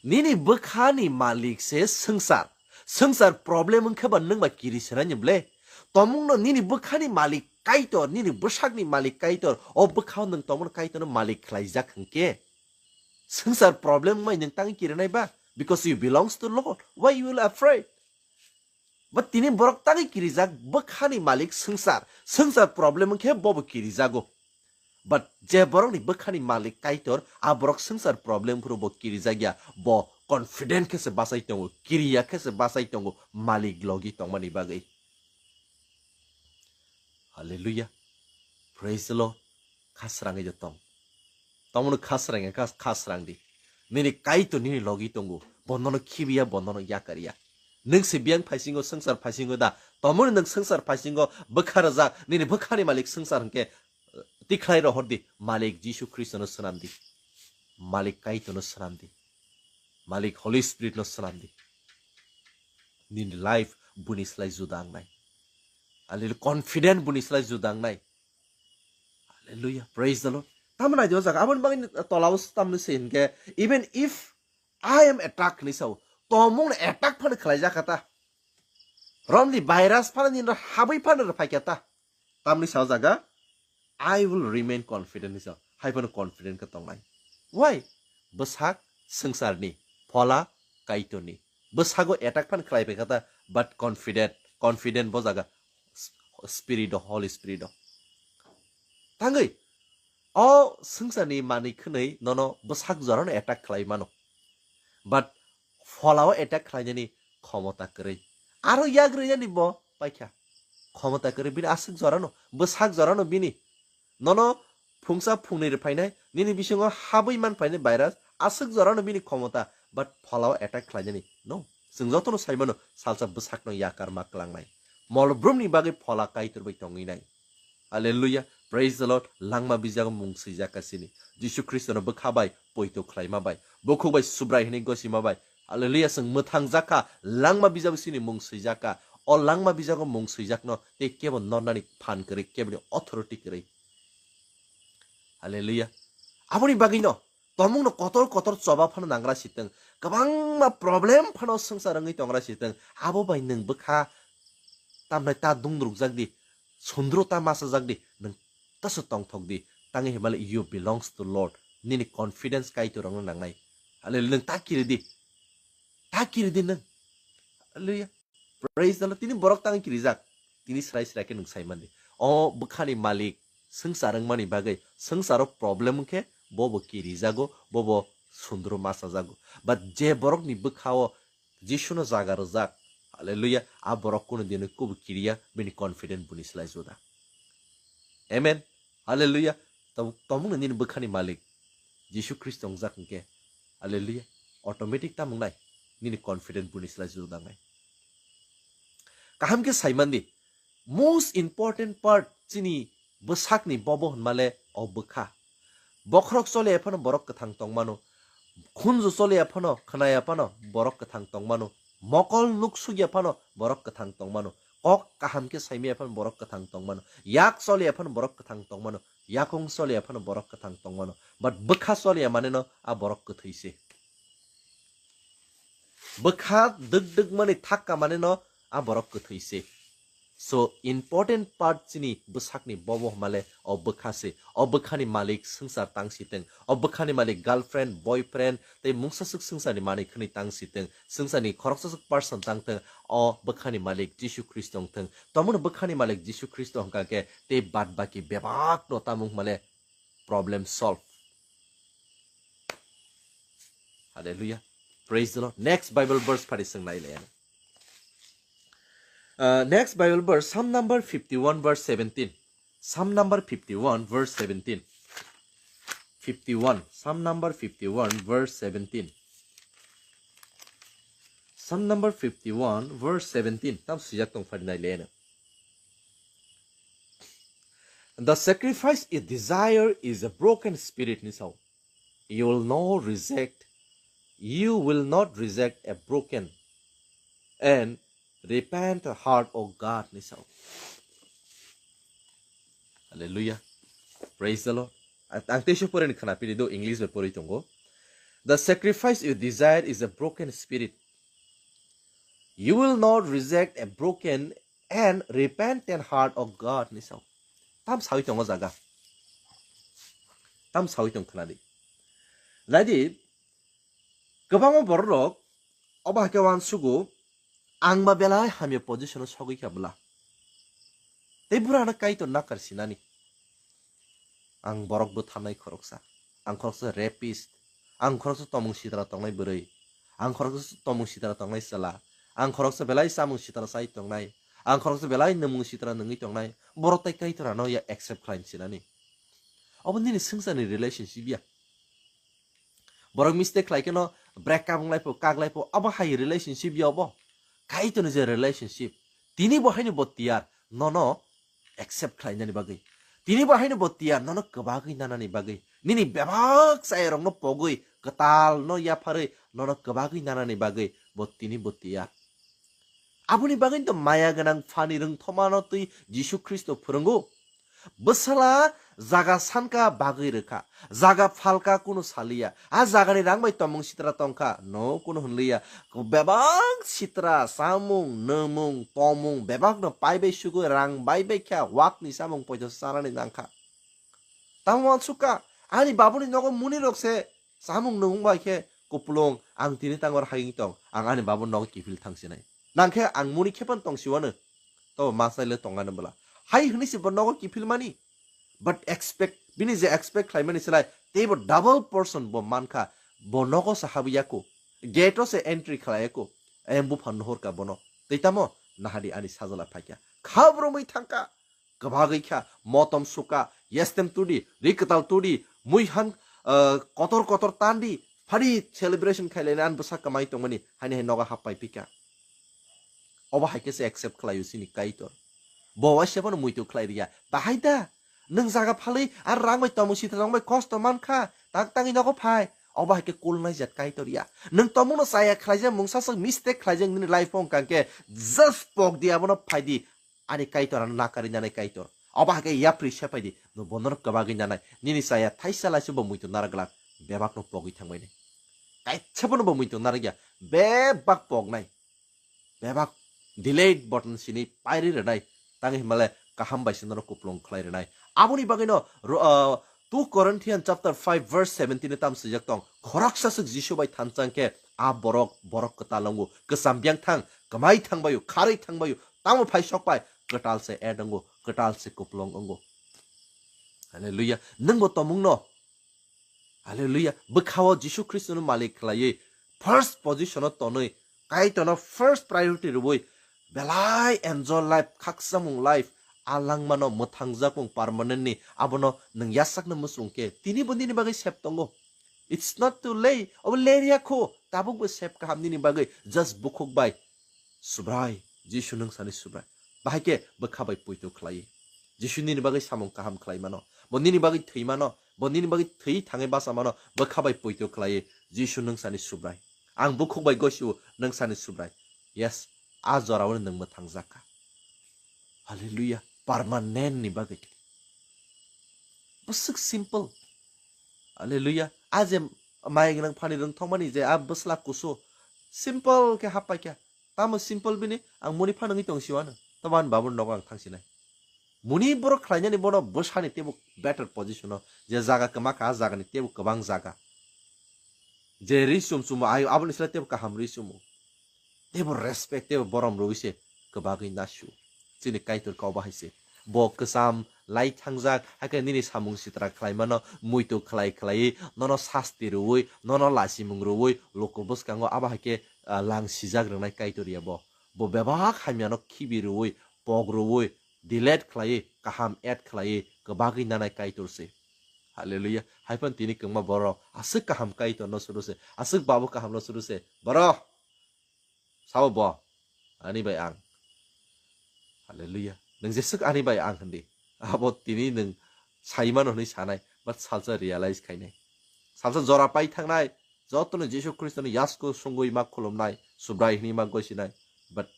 Nini bwkha ni malik se swngchar. Swngchar problem wngkhe ba nwng ba kiri swnai ni ble. Tomung no nini bwkha ni malik Kaitor, nini bwsak ni malik Kaitor. O bwkha o nwng tomung no Kaitor no malik khlaijak hwnkhe. Swngchar problem wngmai nwng tangwi kirinai ba? Because you belongs to Lord. Why you will afraid? But tini borok tangwi kirijak bwkhani malik swngchar. Swngchar problem wngkhe bobo kirijago. But je borokni bwkhani malik Kaitor, a borok swngchar problem phuru bo kirijak ya, bo confident khe se bachai tongo, kiriya khe se bachai tongo, malik logi tongmani bagwi. Hallelujah. Praise the Lord. Khasrangwi de tong. Tomono khasrang ya, khas-, khasrang di. Nini Kaitor nini logi tongo. Bo nono khibiya, bo nono yakariya. Nwng se biyang phaisingo, swngchar phaisingo da. Tomono nwng swngchar phaisingo bwkha rwjak. Nini bwkhani malik swngchar hwnkhe, eh, tikhlai rohor di. Malik Jisu Khristo no swnam di. Malik Kaitor no swnam di. Malik Holy Spirit no swnam di. Nini life buni slai juda wngnai. Hallelujah. Confident buni slai juda wngnai. Hallelujah. Praise the Lord. Tamni nai o jaga aboni bagwi tolao tamni se hinkhe, "Even if I am attack," hinwi sao. Tomung no attack phano khlai jakha ta. Romni virus phano nini habwi phano rw phaikha ta. Tamni sao jaga, "I will remain confident," hinwi sao. Hai phano confident khe tongnai. Why? Bwsak swngcharni, phola Kaitorni. Bwsago attack phano khlai phaikha ta, but confident, confident bo jaga. Spirit o, Holy Spirit o. Tangwi, o swngcharni manwi khwnwi nono bwsak jorano attack khlai mano. But pholao attack khlainani khomota kwrwi. Aro yagrwi yani bo paikha. Khomota kwrwi bini aswk jorano, bwsak jorano bini. Nono phungsa phungnwi rwphainai, nini bisingo habwi man phainai virus, aswk jorano bini khomota, but pholao attack khlainani. No, chwng jotono saimano salsa bwsakno yakar ma klangnai. Molbrumni bagwi phola Kaitor bai tongwi nai. Hallelujah. Praise the Lord. Langma bijago mung swijak ka sini. Jisu Khristono bwkha bai poito khlaima bai. Bukhuk bai Subrai hwnwi gosima bai. Hallelujah. Chwng mwthang jakha. Langma bijago sini mung swijak ka. O langma bijago mung swijakno tei kebo nornani phan kwrwi, keboni authority kwrwi. Hallelujah. Aboni bagwino tomungno kotor kotor choba phano nangra sitwng, kwbangma problem phano swngchar wngwi tongra sitwng, abo bai nwng bwkha tamnai ta dungdrukjak di, sundro ta machajak di, nwng taso tongthok di, tangwi himale you belongs to Lord, nini confidence Kaitor rokno nangnai. Hallelujah, nwng ta kiri di, ta kiri di nwng. Hallelujah. Praise the Lord. Tini borok tangwi kirijak. tini srai srai khe nwng sai mandi. O bwkhani malik swngchar wngmani bagwi swngcharo problem wngkhe bobo kirijago, bobo sundro machajago. But je borokni bwkhao Jisuno jaga rwjak, hallelujah, a borok kunu dino kubu kiriya, bini confident buni slai juda. Amen. Hallelujah. Tabuk tomungno nini bwkhani malik Jisu Khristo wngjak hwnkhe, hallelujah, automatic tamung nai nini confident buni slai juda nai. Kaham khe sai mandi, most important part chini bwsakni bobo hwnmale o bwkha. Bokhorok choliya phano borok kwthang tongmano, khunju choliya phano, khnaya phano borok kwthang tongmano, mokol nuk sugya phano borok kwthang tongmano, kok kaham khe saimaya phano borok kwthang tongmano, yak choliya phano borok kwthang tongmano, yakung choliya phano borok kwthang tongmano, but bwkha choliya maneno a borok kwthwi se. Bwkha dwk dwk mani thakka mani no a borok kwthwi se. So important part chini bwsakni bobo hwnmale o bwkha se. O bwkhani malik swngchar tang si teng. O bwkhani malik girlfriend, boyfriend tei mungsaswk swngcharni manwi khwnwi tang si teng. Swngcharni khoroksaswk person tang teng. O bwkhani malik Jisu Khristo wng theng. Tomungno bwkhani malik Jisu Khristo hwnkha khe tei bad baki bebak no tamung hwnmale problem solve. Hallelujah. Praise the Lord. Next Bible verse phari swng nai le. Uh, next Bible verse, Psalm number fifty-one, verse seventeen. Psalm number fifty-one, verse seventeen. Fifty-one. Psalm number fifty-one, verse seventeen. Psalm number fifty-one, verse seventeen. Tam swijak tong phari nai le. The sacrifice you desire is a broken spirit ni sao. You will not reject, you will not reject a broken and repent heart, O God ni sao. Hallelujah. Praise the Lord. Ang, ang teisho pore ni khana pili do, English bai pori tongo. The sacrifice you desire is a broken spirit. You will not reject a broken and repentant heart of God ni sao. Tam sawi tongo jaga. Tam sawi tong khna di. Nai di, kwbangma borok rok obo hai khe uansugo, ang ba belai hamya position o sogwi kha bwla. Tei bura ano Kaitor nakar sinani. Ang borok bwtharnai khoroksa. Ang khoroksa rapist. Ang khoroksa tomung sitra tongnai bwrwi. Ang khoroksa tomung sitra tongnai chwla. Ang khoroksa belai chamung sitra chai tongnai. Ang khoroksa belai nwngmung sitra nwngwi tongnai. Borok tai Kaitor ano ya accept khlaini sinani. Obo nini swngcharni relationship ya. Borok mistake khlai kheno break up wnglai pho, kak lai pho, abo hai relationship ya obo. Kaitorni je relationship, tini bo haino bo tiyar nono accept khlainani bagwi. Tini bo haino bo tiyar nono kwbagwi nanani bagwi. Nini bebak chayarokno pogwi, kwtalno yapharwi nono kwbagwi nanani bagwi bo tini bo tiyar. Aboni bagwi to maya gwnang phani rwngthomano twi Jisu Khristo phwrwngo. Bwsala jaga sanka bagwi rwkha, jaga phalka kunu saliya, a jagani rang bai tomung sitra tongkha, no kunu hwnliya. Bebak sitra chamung, nwngmung, tomung bebakno paibai sugwi rang baibai kha, wakni chamung poito chanani nangkha. Tamo uansukha, ani babuni nogo muni rok se chamung nwngmung bai khe kupulung, ang tini tangor hayung tong, ang ani babuni nogo kiphil thangsinai. Nangkhe ang muni khepan tongsiwano. To masai le tongano bwla. Hai hwnwi se bo nogo kiphil mani. But expect, bini je expect khlaimani slai, teibo double portion bo mankha, bo nogo se habwi yako. Gate o se entry khlai yako. Ayang buphan nuhur ka bono. Tei tamo nahadi ani sajala phaikha. Kha bromwi thangkha. Kwbagwi kha, motom suka, yestem tudi, ri kwtal tudi, mui han, ah, kotor kotor tandi, phari celebration khailaina an bwsa kwmai tongmani, haini hai nogo happai pika. Obo hai khe se accept khlaio chini Kaitor. Bo waisa bono muitu khlai riya. Bahai da, nwng jaga phalwi ar rang bai tomung sitra rang bai kosto mankha, tak tangwi nogo phai. Obo hai khe kulnai jat Kaitor ya. Nwng tomungno chaya khlaijak, mungsa swk mistake khlaijak nini life o wngkha khe, just pok di abono phai di. Ani Kaitor ano nakari nanai Kaitor. Obo hai khe yapri sepai di. No bono kwbagwi nanai. Nini chaya thaisa laisa bo muitu nara glak. Bebak no pogwi thangbai nai. Kaisa bono bo muitu nara ya. Bebak poknai. Bebak delete button sini pairi rwnai. Tang himale kaham bai sino kupulung khlai rwnai. Aboni bagwi no ro-, ah, two Corinthians chapter five verse seventeen tam swijak tong. Khoroksa swk Jisu bai thanchang khe a borok, borok kwtal wngo. Kwcham biang thang, kwmai thang baio, kharwi thang baio. Tamo phai sok pai. kwtal se add wngo, kwtal se kuplung wngo. Hallelujah. Nwngbo tomungno, hallelujah, bwkhao Jisu Khristono malik khlaiwi first position-o tonwi, Kaitorno first priority rwui belai enjoy life, khaksamung life, a langmano mwthangjakmung permanent ni, abono nwng yasakno muchung khe tinibo nini bagwi sep tongo. It's not too late. Obo ler ya kho, tabukbo sep kaham nini bagwi, just bukhuk bai Subrai, Jisu nwng sani Subrai. Bahai khe bwkha bai poito khlai. Jisu nini bagwi samung kaham khlai mano. Bo nini bagwi thwi mano. Bo nini bagwi thwi thangwi basa mano. Bwkha bai poito khlai. Jisu nwng sani Subrai. Ang bukhuk bai gosio nwng sani Subrai. Yes, a jorao nwng mwthangjakha. Hallelujah. Permanent ni bagwi. Bwswk simple. Hallelujah. A je mai gwnang phani rwng thokmani je a bwsla kusu. Simple khe happai kha. Tamo simple bini, ang muni phano wngwi tong siwano. Tamo ani babuni nogo ang thangsinai. Muni borok khlainani bono bwsani teibo better position-o. Je jaga kwma kha, a jagani teibo kwbang jaga. Je ri sum sumo ayo, aboni sila teibo kaham ri sumo. Teibo respect, teibo borom rwi se kwbagwi nasu. Chini Kaitor kok bahai se. Bo kwcham lai thangjak, hakhe nini samung sitra khlaimano, muitu khlai khlaiwi, nono sasti rwui, nono lasimung rwui, luku bwskango abo hai khe, ah, lang sijak rwnai Kaitor ya bo. Bo bebak hamyano khibi rwui, pok rwui, delete khlaiwi, kaham add khlaiwi, kwbagwi nanai Kaitor se. Hallelujah. Haiphano tini kwbangma borok aswk kaham Kaitorno suru se, aswk babu kahamno suru se. Borok, sabo bo, ani bai ang. Hallelujah. Nwng jeswk ani bai ang hindi. Abo tini nwng saimano hwnwi sanai, but salsa realize khainai. Salsa jora pai thangnai, jotono Jisu Khristoni yasko songwi ma khulumnai, Subrai hwnwi ma gosinai, but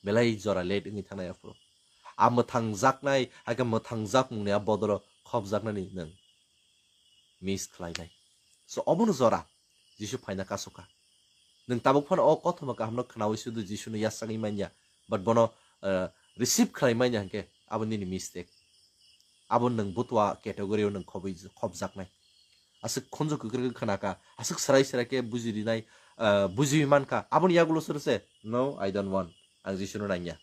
belai jora late wngwi thangnai aphuru. A mwthangjaknai, hakhe mwthangjak mungni a bodolo khopjaknani nwng miss khlainai. So, obono jora Jisu phaina kasukha. Nwng tabuk phano o kothoma kahamno khnaui sudu Jisuno yachagwi manya, but bono, eh, receive khlai manya hwnkhe abo nini mistake. Abo nwng butua category-o nwng khobwi, khobjaknai. Aswk khunju kwkrwkhe khnakha, aswk swrai swrai khe buji rinai, eh, bujiwi mankha. Aboni yagulo suru se, "No, I don't want. Ang Jisuno nangya."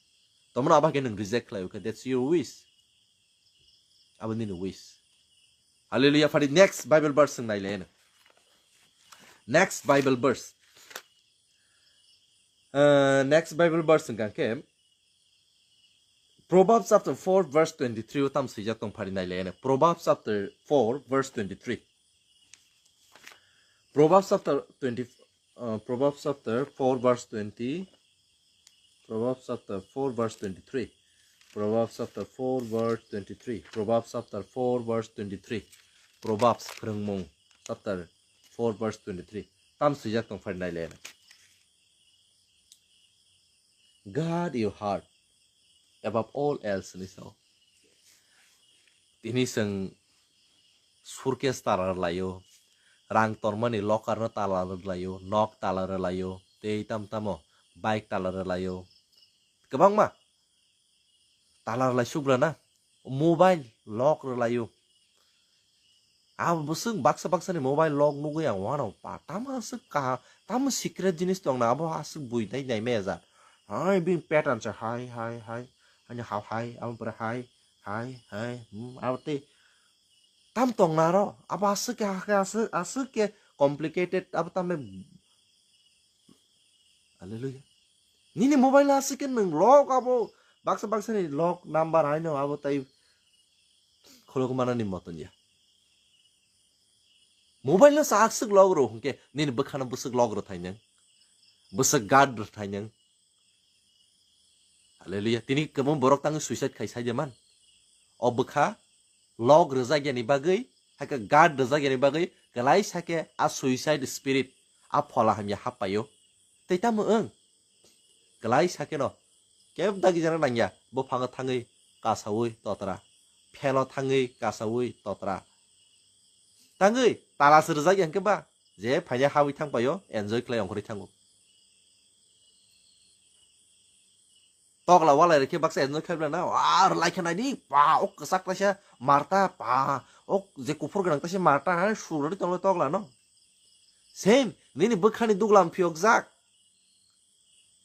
Tomno abo khe nwng reject khlai, okay, that's your wish. Abo nini wish. Hallelujah, phari next Bible verse swng nai le. Next Bible verse. Uh, next Bible verse hwnkha khe Proverbs chapter four verse twenty-three o tam swijak tong phari nai le. Proverbs chapter four verse twenty-three. Proverbs chapter twenty, uh, Proverbs chapter four verse twenty. Proverbs chapter four verse twenty-three. Proverbs chapter four verse twenty-three. Proverbs chapter four verse twenty-three. Proverbs, Phrwngmung chapter four verse twenty-three. Tam swijak tong phari nai le. Guard your heart above all else, hinwi sao. Tini chwng suitcase tala rwlaio, rang tormani locker no tala rwlaio, nok tala rwlaio, tei tamo tamo bike tala rwlaio. Kwbangma tala rwlai subrana, mobile lock rwlaio. Abo bwswk baksa baksa ni mobile lock nugwi ang uanw pa. Tamo aswk kaha, tamo secret jinis tongna abo aswk bui nai nai maya jat. Hai bini pattern se hai, hai, hai. Ani hao hai, abo pore hai, hai, hai. Hmm, abo tei tam tongna ro, abo aswk ke, aswk, aswk ke complicated, abo tamo. Hallelujah. Nini mobile aswk ke nwng lock abo, baksa baksa ni lock number haino abo tai khuluk mana ni moton ya. Mobile no sa aswk lock ro hwnkhe nini bwkhano bwswk lock ro thainang. Bwswk guard ro thainang. Hallelujah. Tini kwbang borok tangwi suicide khai sai de man. O bwkha lock rwjak yani bagwi, hakhe guard rwjak yani bagwi, kwlai sakhe a suicide spirit a phola hamya happaio. Tei tamo wng? Kwlai sakhe no. Kebo dagi jana nangya. Buphango thangwi kasaui totra. Phelo thangwi kasaui totra. Tangwi tala se rwjak ya hwnkhe ba? Je phaina hawi thang paio, enjoy khlai ongkhorwi thango. Tokla walai rikhe baksa enjoy khlai na, ar lai khe naidi, pa, ok kwchak kaisa marta, pa, ok je kuphur gwnang kaisa marta, hai surori tonglo tokla no. Same, nini bwkhani duglam phiyokjak.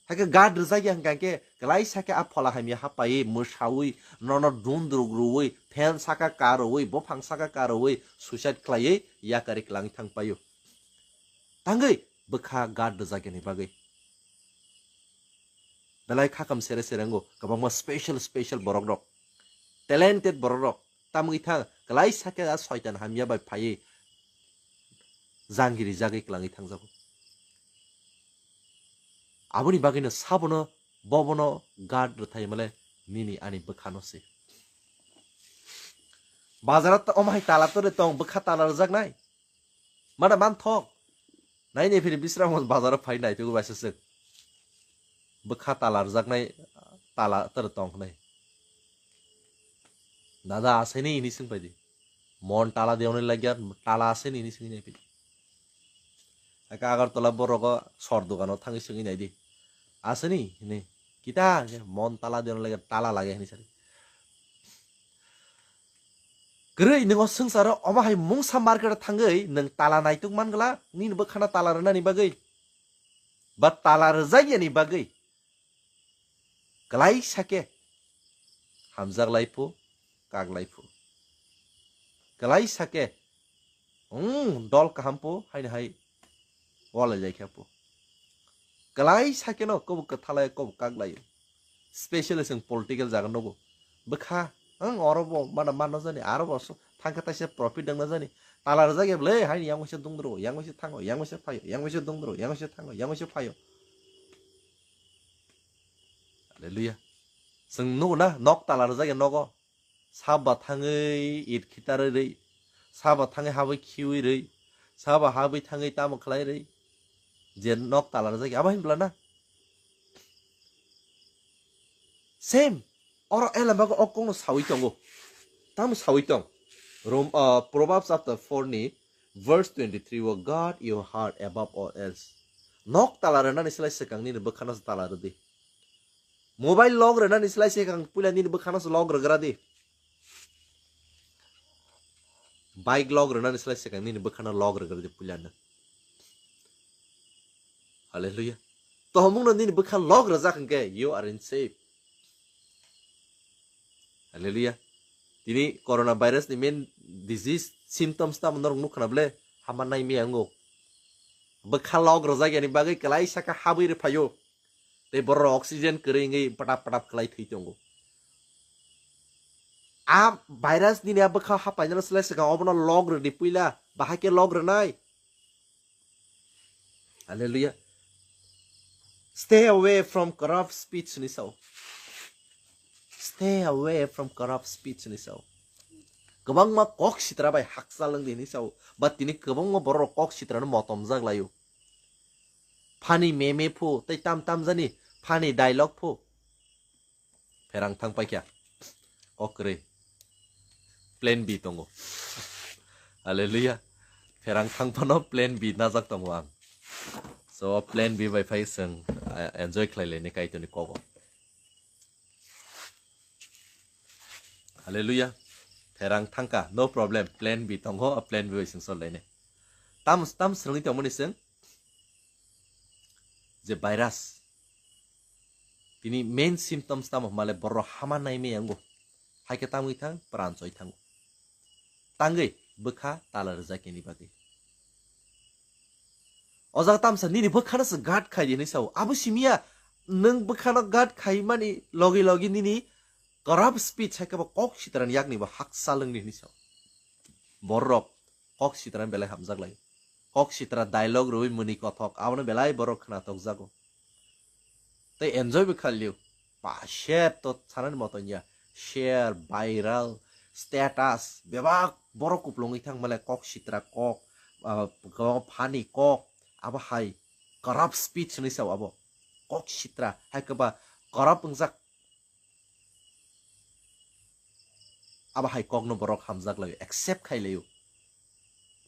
Hakhe guard rwjak ya hwnkha khe, kwlai sakhe a phola hamya hapaiwi, mwsawi, nono dundruk rwui, fan saka karoui, buphang saka karoui, suicide khlaiwi yakari kwlangwi thang paio. Tangwi bwkha guard rwjak yani bagwi. Belai khakam sere sere wngo, kwbangma special special borok rok, talented borok rok, tamwi thang kwlai sakhe a soitan hamya bai phaiwi jangiri jagwi kwlangwi thangjago. Aboni bagwino sabono bobono guard rwthai male nini ani bwkhano se. Bazara ta-, omo hai tala tore tong, bwkha tala rwjaknai. Mana manthok. Nai ni phiri Bisramganj bazaro phai nai tugu baisa sek. Bwkha tala rwjaknai tala tore tong hnai. Dada aseni ini sing paidi. Mon tala deone lagya tala aseni ini sing nai phiri. Aka Agartala borogo sor dogano thangwi sengwi naidi. Aseni hini. Kita hwnkhe mon tala deno lage tala lage hini sari. Kwrwi nwng o swngcharo omo hai mungsa market o thangwi nwng tala naituk man gla nini bwkhano tala rwnani bagwi. Ba tala rwjak yani bagwi. Kwlai sake hamjak lai phu, kak lai phu. Kwlai sake, hmm, dol kaham phu, haini hai walai lai khe phu. Kwlai sake no kobo kwthalai, kobo kak lai. Specially chwng political jaga nugo. Bwkha, ang oro bo mana manna jani, aro bo so thangkhe taisa profit dangna jani. Tala rwjak ya bwle, haini yang waisa dungdro, yang waisa thango, yang waisa phaio, yang waisa dungdro, yang waisa thango, yang waisa phaio. Hallelujah. Chwng nugo na, nok tala rwjak ya nogo. Saba thangwi it khitarwi rwi, saba thangwi habwi khiwi rwi, saba habwi thangwi tamo khlai rwi. Je nok tala rwjak ya, abo hinbla na? Same. Oro elem bago o kokno sawi tongo. Tamo sawi tong? Rom-, uh, Proverbs chapter four ni verse twenty-three o, "Guard your heart above all else." Nok tala rwnani slai swkang nini bwkhano se tala rwdi. Mobile lock rwnani slai swkang puila nini bwkhano se lock rwgra di. Bike lock rwnani slai swkang nini bwkhano lock rwgra di puila no. Hallelujah. Tohomungno nini bwkha lock rwjak hwnkhe, you are in safe. Hallelujah. Tini corona virus ni main disease symptoms tamo norok nukha na ble? Hama nai miya wngo. Bwkha lock rwjak yani bagwi kwlai saka habwi rwphaio. Tei borok oxygen kwrwi wngwi patap patap kwlai thwi tongo. A virus nini a bwkha hapainano slai swkang obono lock rwdi puila, bahai khe lock rwnai. Hallelujah. Stay away from corrupt speech ni sao. Stay away from corrupt speech ni sao. Kwbangma kok sitra bai hakchal wngdi hinwi sao. Ba tini kwbangma borok rok kok sitra no motom jak laio. Funny meme phu, tei tam tam jani funny dialogue phu. Pherang thang paikha. Kok kwrwi. Plan B tongo. Hallelujah. Pherang thang phano plan B najak tongo ang. So plan B bai phai chwng, uh, enjoy khlai laini Kaitorni kogo. Hallelujah. Pherang thangkha, no problem. Plan B tongo, a plan B bai chwng sol laini. Tam, tam swrwngwi tongmani chwng je virus. Tini main symptoms tamo hwnmale borok hama nai maya wngo. Hai khe tamwi thang, pran choi thango. Tangwi bwkha tala rwjak yani bagwi. O jaga tamsa nini bwkhano se guard khai di hinwi sao. Abo simiya nwng bwkhano guard khai mani logi logi nini corrupt speech hai khe bo kok sitrani yakni bo hakchal wngdi hinwi sao. Borok kok sitra belai hamjak lai. Kok sitra dialogue rwui muni kothok, abono belai borok khna tokjago. Tei enjoy bo khailio. Ba, share to sanani moto ya. Share, viral, status, bebak borok kuplungwi thang male kok sitra kok, ah, kok funny kok, abo hai corrupt speech hinwi sao abo. Kok sitra, hai khe ba corrupt wngjak. Abo hai kokno borok hamjak laio, accept khai laio.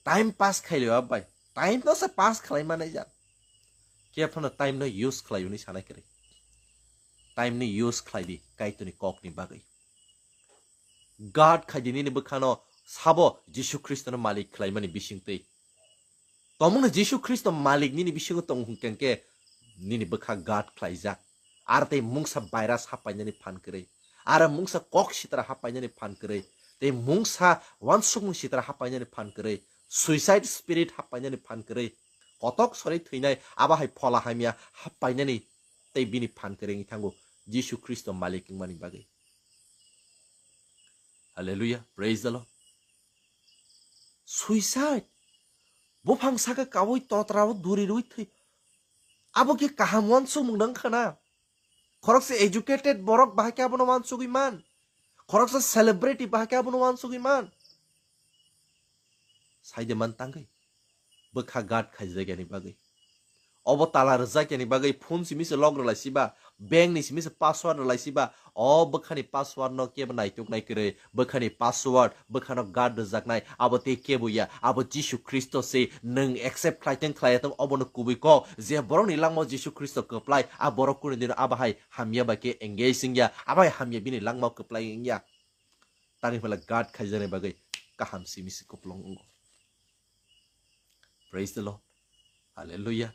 Time pass khai laio abo bai. Time no se pass khlai manai jak. Khe phano time no use khlai hwnwi sanai kwrwi. Time no use khlai di Kaitorni kokni bagwi. Guard khai di nini bwkhano sabo Jisu Khristono malik khlaimani bisingtwi. Tongmungno Jisu Khristo malik nini bisingo tong hwnkhe nini bwkha guard khlaijak. Ar tei mungsa virus hapainani phan kwrwi, ar mungsa kok sitra hapainani phan kwrwi, tei mungsa wansukmung sitra hapainani phan kwrwi, suicide spirit hapainani phan kwrwi, kotok sori thwinai abo hai phola hamya hapainani tei bini phan kwrwi wngwi thango Jisu Khristo malik wngmani bagwi. Hallelujah, praise the Lord. Suicide. Buphang saka kawi totra o duri rwi thwi. Abo ki kaham wansukmung nang khana. Khoroksa educated borok bahai khe abono wansugwi man. Khoroksa celebrity bahai khe abono wansugwi man. Saide man tangwi. Bwkha guard khaijakya ni bagwi. Obo tala rwjakya ni bagwi phone simi se lock rwlai siba, bank ni simi se password rwlai siba, o bwkha ni password no kebo naituk nai kwrwi, bwkha ni password, bwkha no guard rwjaknai, abo tei kebo ya, abo Jisu Khristo se. Nwng accept khlai tong khlai ya tong, obo no kubui kok, je borok ni langma Jisu Khristo kwplai, a borok kunu dino abo hai hamya bai khe engage wngya, abo hai hamya bini langma kwplai wngya. Tangwi phela guard khaijaknai bagwi kaham simi se kuplung wngo. Praise the Lord. Hallelujah.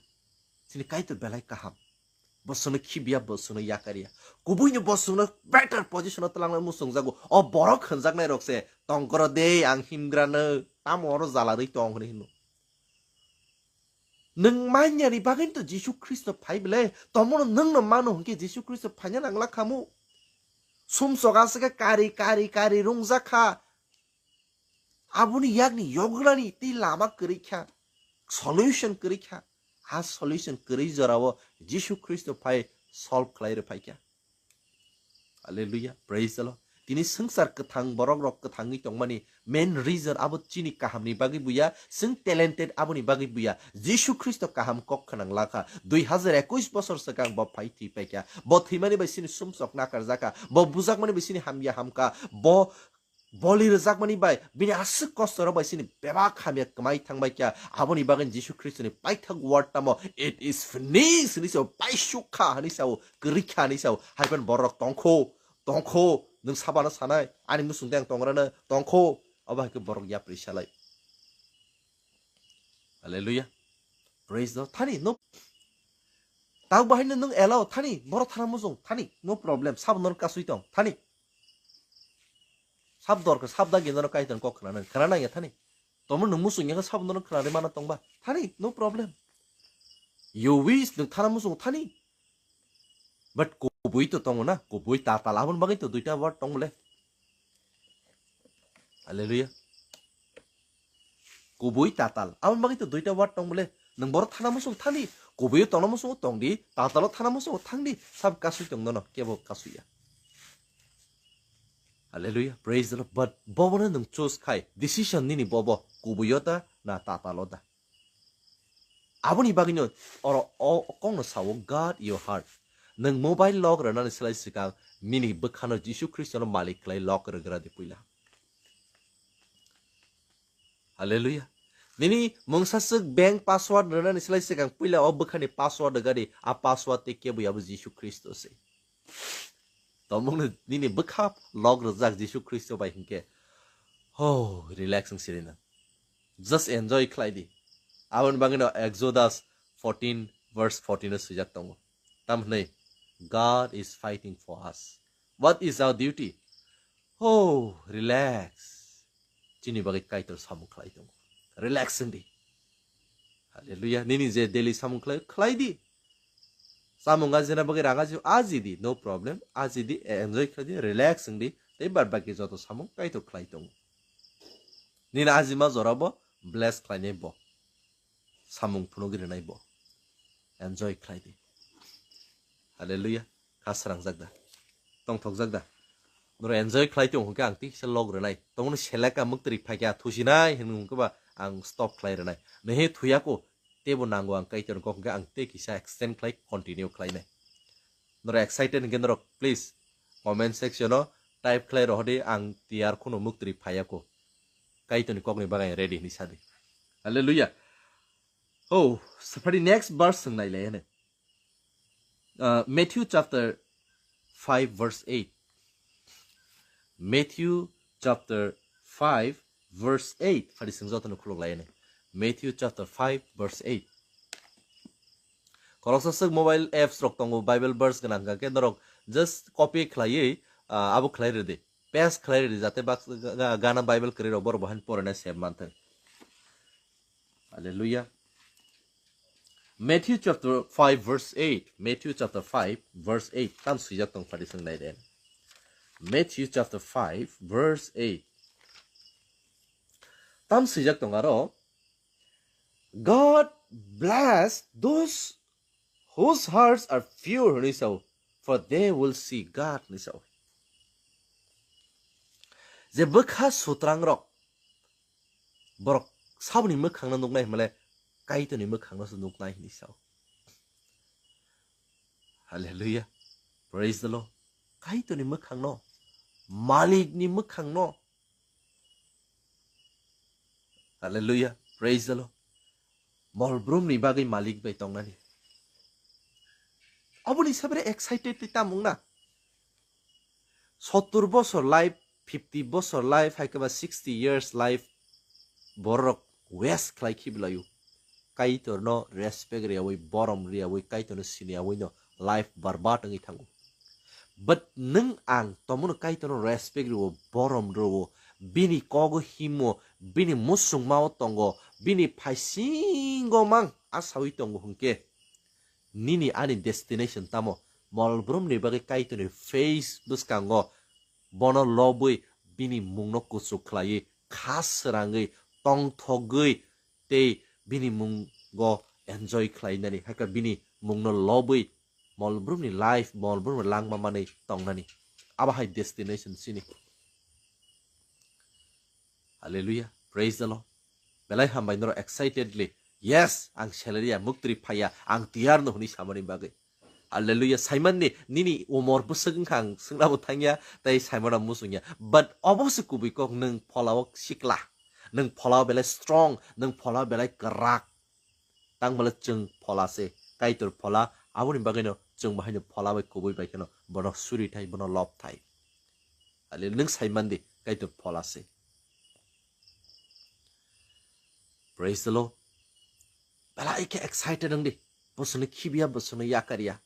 Chini Kaitor belai kaham. Bo chwngno khibiya, bo chwngno yakarya. Kubuino bo chwngno better position-o twlangnai muchungjago. O borok hwnjaknai rok se, "Tongkoro de, ang himgrano, tamo oro jalarwi tong," hwnwi hino. Nwng manyani bagwi to Jisu Khristo phai bele, tomono nwngno mano hwnkhe Jisu Khristo phaina nangla khamu. Sumsok aswk khe kari, kari, kari rungjak kha. Aboni yakni yograni tei lama kwrwi kha, solution kwrwi kha. A solution kwrwi jorao Jisu Khristo phai solve khlai rw phai kha. Hallelujah, praise the Lord. Tini swngchar kwthang, borok rok kwthangwi tongmani main reason abo chini kahamni bagwi buya, chwng talented aboni bagwi buya. Jisu Khristo kaham kok khwnang lakha. Dui hajar ekush bosor swkang bo phai thwi paikha. Bo thwimani bai chini sumsok nakarjakha. Bo bujakmani bai chini hamya hamkha. Bo boli rwjakmani bai bini aswk kosto rok bai chini bebak hamya kwmai thangbai kha. Aboni bagwi Jisu Khristoni paithak word tamo, "It is finished," hwnwi sao, "Paisuk kha," hwnwi sao, "Kwrwi kha," hwnwi sao. Hai phano borok tongkho, tongkho, nwng sabano sanai, ani muchung tei ang tongrano tongkho. Obo hai khe borok yapri salai. Hallelujah. Praise the Lord. Thani, no. Tau bahai no nwng allow, thani, borok thana muchung, thani, no problem. Sabo no kasui tong, thani. Sab dorkar, sab dagi no Kaitor kok khna nang, khna nang ya thani. Tomo nwng muchung ya sabo no khna ri mana tong ba, thani, no problem. You wish nwng thana muchung, thani. But kubui to tongo na, kubui tatal, aboni bagwi to duita word tong bole. Hallelujah. Kubui tatal, aboni bagwi to duita word tong bole. Nwng borok thana muchung thani, kubui tongna muchung tong di, tatalo thana muchung thang di, sab kasui tong nono, kebo kasui ya. Hallelujah, praise the Lord. But bobo no nwng choose khai, decision nini bobo, kubui o ta na tatalo ta. Aboni bagwino oro o kongno sao, "Guard your heart." Nwng mobile lock rwnani slai swkang nini bwkhano Jisu Khristono malik khlai lock rwgra di puila. Hallelujah. Nini mungsa swk bank password rwnani slai swkang puila o bwkhani password rwgadi, a password tei kebo yabo Jisu Khristo se. Tomungno nini bwkha lock rwjak Jisu Khristo bai hinkhe, ho, relax wng sirina. Just enjoy khlai di. Aboni bagwino Exodus fourteen verse fourteen o swijak tongo. Tam hwnwi, "God is fighting for us. What is our duty?" Oh, relax. Chini bagwi Kaitor samung khlai tongo. Relax wng di. Hallelujah. Nini je daily samung khlai, khlai di. Samung ajina bagwi rang aji, aji di, no problem. Aji di, enjoy khlai di, relax wng di. Tei bad baki joto samung Kaitor khlai tongo. Nini ajima jora bo bless khlainai bo. Samung phunugwi rwnai bo. Enjoy khlai di. Hallelujah. Kha srangjak da? Tongthokjak da? Norok enjoy khlai tong hwnkhe ang tei kisa log rwnai. Tongmani seleka mwktwrwi phaikha thusinai hwnwi hwnkhe ba ang stop khlai rwnai. Nehe thuyako teibo nango ang Kaitorni kok hwnkhe ang tei kisa extend khlai continue khlainai. Norok excited hwnkhe norok please comment section o type khlai rohordi, ang tiyar kheno mwktwrwi phaiya ko. Kaitorni kokni bagwi ang ready hwnwi sadi. Hallelujah. Oh, so for the next verse swng nailai hwno. Uh, Matthew chapter five verse eight. Matthew chapter five verse eight. Phari swng jotono khuluk lai hwno. Matthew chapter five verse eight. Khoroksa swk mobile apps rok tongo, Bible verse gwnang hwnkha khe norok just copy khlaiwi, ah, abo khlai rwdi. Paste khlai rwdi, jate bak-, ga-, ga-, gana Bible kwrwi rok borok bo haino porinai save manthwng. Hallelujah. Matthew chapter five verse eight. Matthew chapter five verse eight. Tam swijak tong phadi swng nai de. Matthew chapter five verse eight. Tam swijak tong aro, "God bless those whose hearts are pure," hwnwi sao, "for they will see God," hwnwi sao. Je bwkha sutrangrok, borok saboni mwkhangno nuknai hwnmale Kaitorni mwkhangno se nuknai hwnwi sao. Hallelujah. Praise the Lord. Kaitorni mwkhangno, Malikni mwkhangno. Hallelujah. Praise the Lord. Molbrumni bagwi Malik bai tongnani. Aboni sabere excited twi tamung na. Sottur bosor life, fifty bosor life, hai khe ba sixty years life borok waste khlai khibilaio. Kaitorno respect riyawi, borom riyawi, Kaitorno siniyawi no life barbad wngwi thango. But nwng ang tomono Kaitorno respect rwo, borom rwo, bini kogo himo, bini musungmao tongo, bini phaisingo mang asawi tongo hwnkhe, nini ani destination tamo? Molbrumni bagwi Kaitorni face bwskango bono lobwi bini mungno kuchuk khlaiwi, kha srangwi, tongthogwi tei bini mungo enjoy khlainani, hakhe bini mungno lobwi molbrumni life, molbrumni langma manwi tongnani. Abo hai destination chini. Hallelujah. Praise the Lord. Belai hambai norok excitedly, "Yes, ang salary ya, muktri phaiya, ang tiyar no," hwnwi samani bagwi. Hallelujah. Saimanni nini umor bwswk wngkha ang swngnabo thangya, tei saimano musungya. But obo se kubui kok, nwng pholao sikla. Nwng pholao belai strong, nwng pholao belai kwrak. Tang bole chwng phola se, Kaitor phola, aboni bagwino chwng bahaino phola bai kubui bai kheno bono suri thai, bono lob thai. Hallelujah. Nwng saimandi, Kaitor phola se. Praise the Lord. Belai khe excited wngdi. Bosongni khibiya, bosongni yakarya.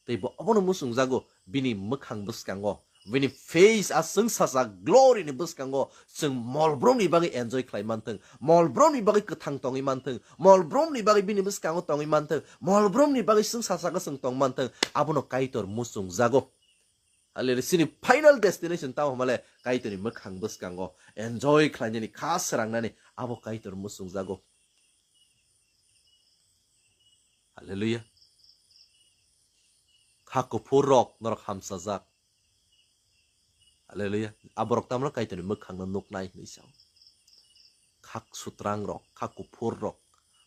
Tei bo obono musungjago, bini mwkhang bwskango, bini face a chwngsasa glory ni bwskango chwng molbrumni bagwi enjoy khlai manthwng, molbrumni bagwi kwthang tongwi manthwng, molbrumni bagwi bini bwskango tongwi manthwng, molbrumni bagwi chwngsasako chwng tong manthwng, abono Kaitor musungjago. Hallelujah. Chini final destination tamo hwnmale Kaitorni mwkhang bwskango enjoy khlainani, kha srangnani, abo Kaitor musungjago. Hallelujah. Kha kuphur rok norok hamsajak. Hallelujah. Aborok tamno Kaitorni mwkhangno nuknai hwnwi sao. Kha sutrang rok, kha kuphur rok,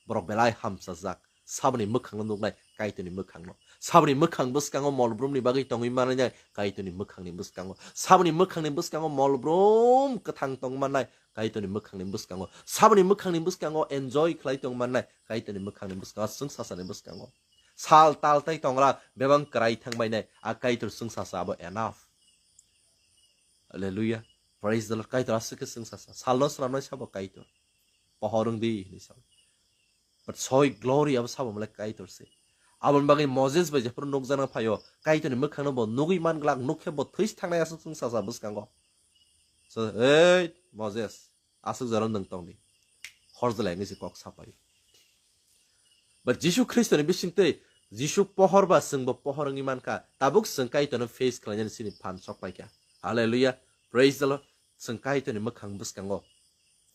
borok belai hamsajak. Saboni mwkhangno nuknai Kaitorni mwkhangno. Saboni mwkhang bwskango molbrumni bagwi tongwi manai Kaitorni mwkhangni bwskango. Saboni mwkhangni bwskango molbrum kwthang tong manai Kaitorni mwkhangni bwskango. Saboni mwkhangni bwskango enjoy khlai tong manai Kaitorni mwkhangni bwskango, chwngsasani bwskango. Sal tal tai tongra bebang kwrai thangbainai, a Kaitor chwngsasa abo enough. Hallelujah. Praise the Lord. Kaitor aswk khe chwngsasa. Salno swnamnai sabo Kaitor. Pohor wng di hinwi sa. But soi glory abo sabo malai Kaitor se. Aboni bagwi Moses bai jephuru nukjakna phaio, Kaitorni mwkhangno bo nugwi manglak, nukhe bo thwis thangnai aswk chwngsasa bwskango. So, "Ei Moses, aswk jora nwng tongdi." Horjlai wngwi se kok sapai. But Jisu Khristoni bisingtwi Jisu pohor ba chwngbo pohor wngwi mankha, tabuk chwng Kaitorno face khlainani chini phan sok paikha. Hallelujah. Praise the Lord. Chwng Kaitorni mwkhang bwskango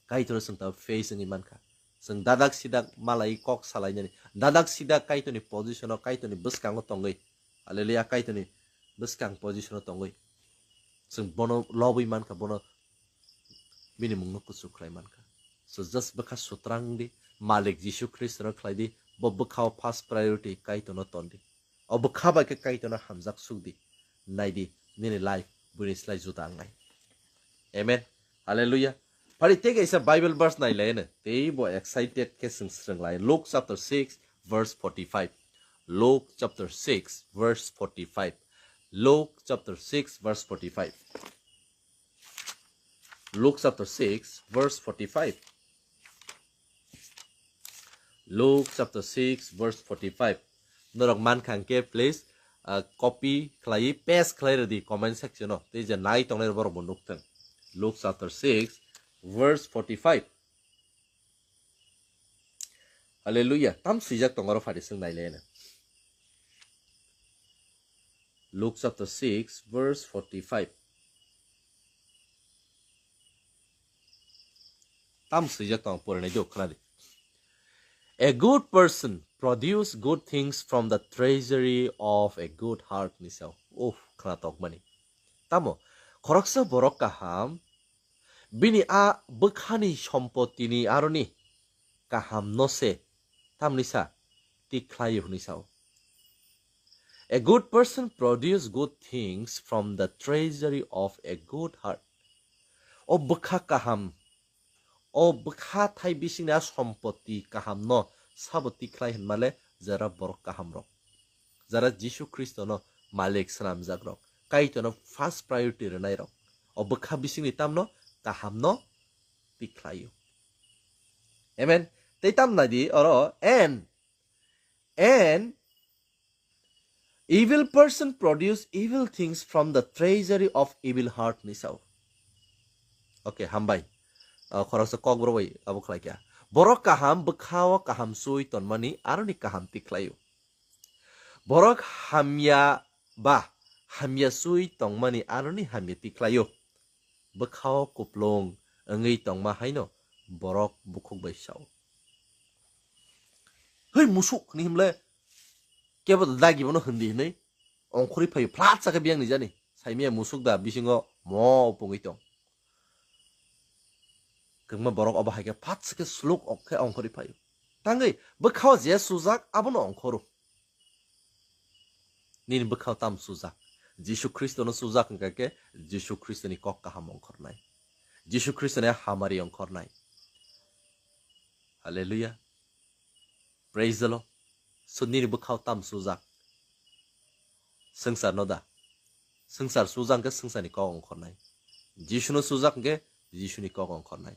Kaitorno chwng tabuk face wngwi mankha. Chwng dadak sidak malai kok salainani, dadak sidak Kaitorni position-o, Kaitorni bwskango tongwi. Hallelujah. Kaitorni bwskang position-o tongwi chwng bono lobwi mankha, bono bini mungno kuchuk khlai mankha. So just bwkha sutrang di, Malik Jisu Khristono khlai di, bo bwkhao first priority Kaitorno ton di. O bwkha bai khe Kaitorno hamjak suk di. Nai di, nini life buini slai juda wngnai. Amen. Hallelujah. Phari tei kaisa Bible verse nai lai no. Tei bo excited khe chwng swrwng lai. Luke chapter six verse forty-five. Luke chapter six verse forty-five. Luke chapter six verse forty-five. Luke chapter six verse forty-five. Luke chapter six verse forty-five. Norok mankha hwnkhe, please, ah, copy khlaiwi paste khlai rwdi comment section o. Tei je nai tongnai borok bo nukthung. Luke chapter six, verse forty-five. Hallelujah. Tam swijak tongo oro phari swng nai le. Luke chapter six, verse forty-five. Tam swijak tong, porinai do khna di. A good person produce good things from the treasury of a good heart, ni sao. Uff, khna tok mani. Tamo, khoroksa borok kaham, bini a bwkhani sompotini aroni kaham no se, tamni sa, tikhlaio hwnwi sao. A good person produce good things from the treasury of a good heart. O bwkha kaham, o bwkha thai bisingni a sompoti kaham no sabo tikhlai hwnmale jera borok kaham rok. Jera Jisu Khristo no Malik swnamjak rok, Kaitor no first priority rwnai rok. O bwkha bisingni tamno kaham no tikhlaio. Amen. Tei tam nai di oro, and, and evil person produce evil things from the treasury of evil heart, ni sao. Okay, hambai. Ah, khoroksa kok borok bai abo khlai kha. Borok kaham bwkha o kaham sui tonmani aroni kaham tikhlaio. Borok hamya ba hamya sui tongmani aroni hamya tikhlaio. Bwkha o kuplung wngwi tongma haino borok bukhuk bai sao. Hei musuk hwnwi himle kebo dagi bono hwndi hwnwi ongkhorwi phaio, phlat sakhe biyang ni jani. Saimiya musuk da bisingo mo pungwi tong. Kwbangma borok obo hai khe phat se khe sluk ok khe ongkhorwi phaio. Tangwi bwkha o je sujak abono ongkhoro. Nini bwkha o tam sujak? Jisu Khristono sujak hwnkha khe Jisu Khristoni kok kaham ongkhornai. Jisu Khristoni hamari ongkhornai. Hallelujah. Praise the Lord. So nini bwkha o tam sujak? Swngchar no da? Swngchar sujak hwnkhe swngcharni kok ongkhornai. Jisuno sujak hwnkhe Jisuni kok ongkhornai.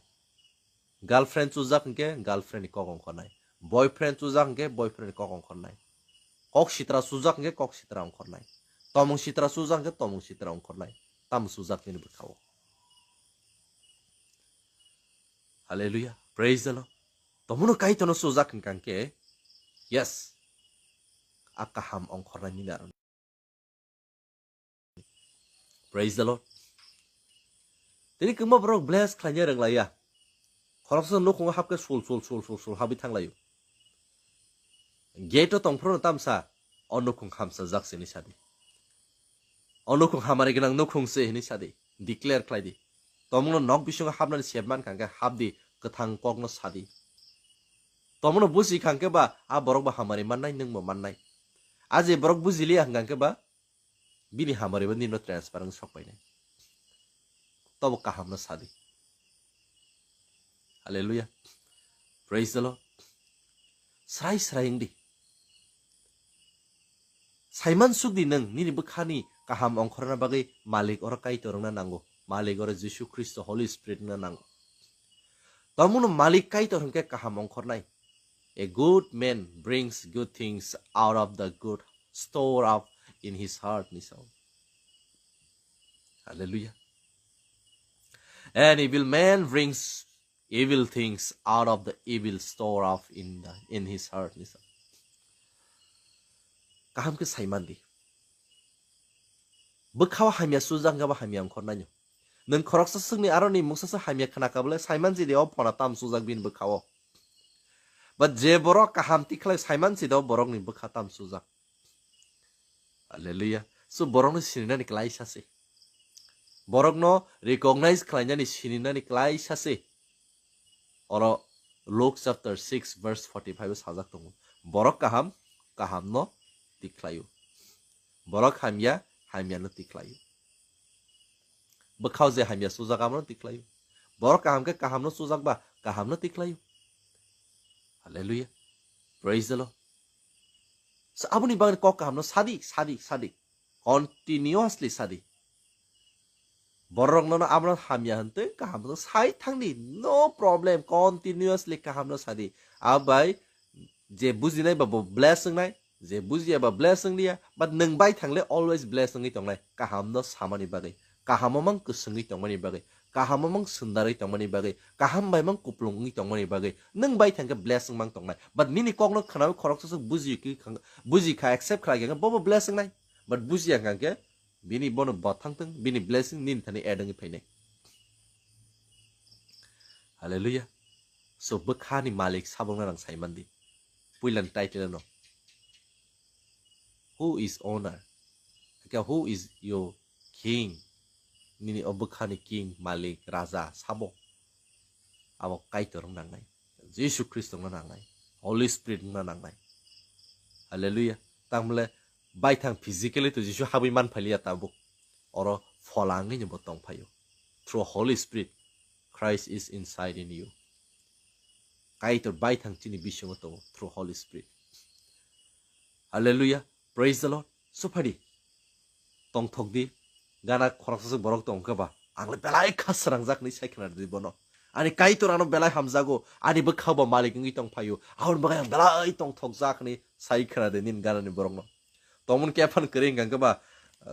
Girlfriend sujak hwnkhe girlfriend ni kok ongkhornai. Boyfriend sujak hwnkhe boyfriend ni kok ongkhornai. Kok sitra sujak hwnkhe kok sitra ongkhornai. Tomung sitra sujak hwnkhe tomung sitra ongkhornai. Tam sujak nini bwkha o? Hallelujah. Praise the Lord. Tomono Kaitorno sujak hwnkha hwnkhe, yes, a kaham ongkhornai nini aro. Praise the Lord. Tini kwbangma borok bless khlaina rwnglaiya. Khoroksa nukhungo hapkhe sul sul sul sul sul habwi thanglaio. Gate o tongphuru tamsa o nukhung hamsajak se hinwi sadi. O nukhung hamari gwnang nukhung se hinwi sadi. Declare khlai di. Tomungno nok bisingo hapnani sep mankha hwnkhe hap di, kwthang kokno sadi. Tomungno buji kha hwnkhe ba a borok bo hamari mannai, nwng bo mannai. A je borok bujiliya hwnkha hwnkhe ba bini hamari bo nino transfer wng sok painai. Tobo kahamno sadi. Hallelujah. Praise the Lord. Srai srai wng di. Saiman suk di nwng nini bwkhani kaham ongkhorna bagwi malik oro Kaitor wngna nango. Malik oro Jisu Khristo Holy Spirit wngna nango. Tomono malik Kaitor hwnkhe kaham ongkhornai. A good man brings good things out of the good store up in his heart, ni sao. Hallelujah. An evil man brings evil things out of the evil store up in the, in his heart, ni sao. Kaham khe saiman di. Bwkha o hamya sujak hwnkhe bo hamya ongkhornaino. Nwng khoroksa swkni aroni mungsa se hamya khna kabole saiman si di o phona tam sujak bini bwkha o. But je borok kaham tikhlai saiman si di o borokni bwkha tam sujak. Hallelujah. So borokno sininani klaisa se. Borokno recognize khlainani sininani klaisa se. Oro Luke chapter six verse forty-five o sajak tongo. Borok kaham, kahamno tikhlaio. Borok hamya, hamyano tikhlaio. Bwkhao je hamya sujak abono tikhlaio. Borok kaham khe kahamno sujak ba kahamno tikhlaio. Hallelujah. Praise the Lord. So, aboni bagwi kok kahamno sadi, sadi, sadi. Continuously sadi. Borok nono abono hamya hwntwi kahamno sai thangdi. No problem. Continuously kahamno sadi. Abai je bujinai ba bo bless wngnai. Je bujiya ba bless wng liya, but nwng baithang le always bless wngwi tongnai. Kaham no samani bagwi, kaham mang kwswngwi tongmani bagwi, kaham mang sundarwi tongmani bagwi, kaham bai mang kuplung wngwi tongmani bagwi nwng baithang khe bless wng mang tongnai. But nini kok no khwnawi khoroksa swk buji khe khang-, buji kha, accept khlai khe bo bo bless wngnai. But bujiya hwnkha khe bini bono bo thang thung, bini blessing nini thani add wngwi phainai. Hallelujah. So bwkhani malik sabokno rang sai mandi. Puilani title no. Who is owner? Hakhe who is your king? Nini o bwkhani king, malik, raja, sabo. Abo Kaitor wng nangnai. Jisu Khristo wng nangnai. Holy Spirit wng nangnai. Hallelujah. Tamle baithang physically to Jisu habwi man phailiya tabuk. Oro phola wngwi bo tong phaio. Through Holy Spirit, Christ is inside in you. Kaitor baithang chini bisingo tongo through Holy Spirit. Hallelujah. Praise the Lord. Suphadi. Tongthok di. Gana khoroksa borok tong khe ba. Ang le belai kha srangjak ni sai khna di bono. Ani Kaitor ano belai hamjago. Ani bwkha bo malik wngwi tong phaio. Aboni bagwi ang belai tongthok jak ni sai khna di nin gana ni borok no. Tomon khe phan kwrwi hwnkha khe ba,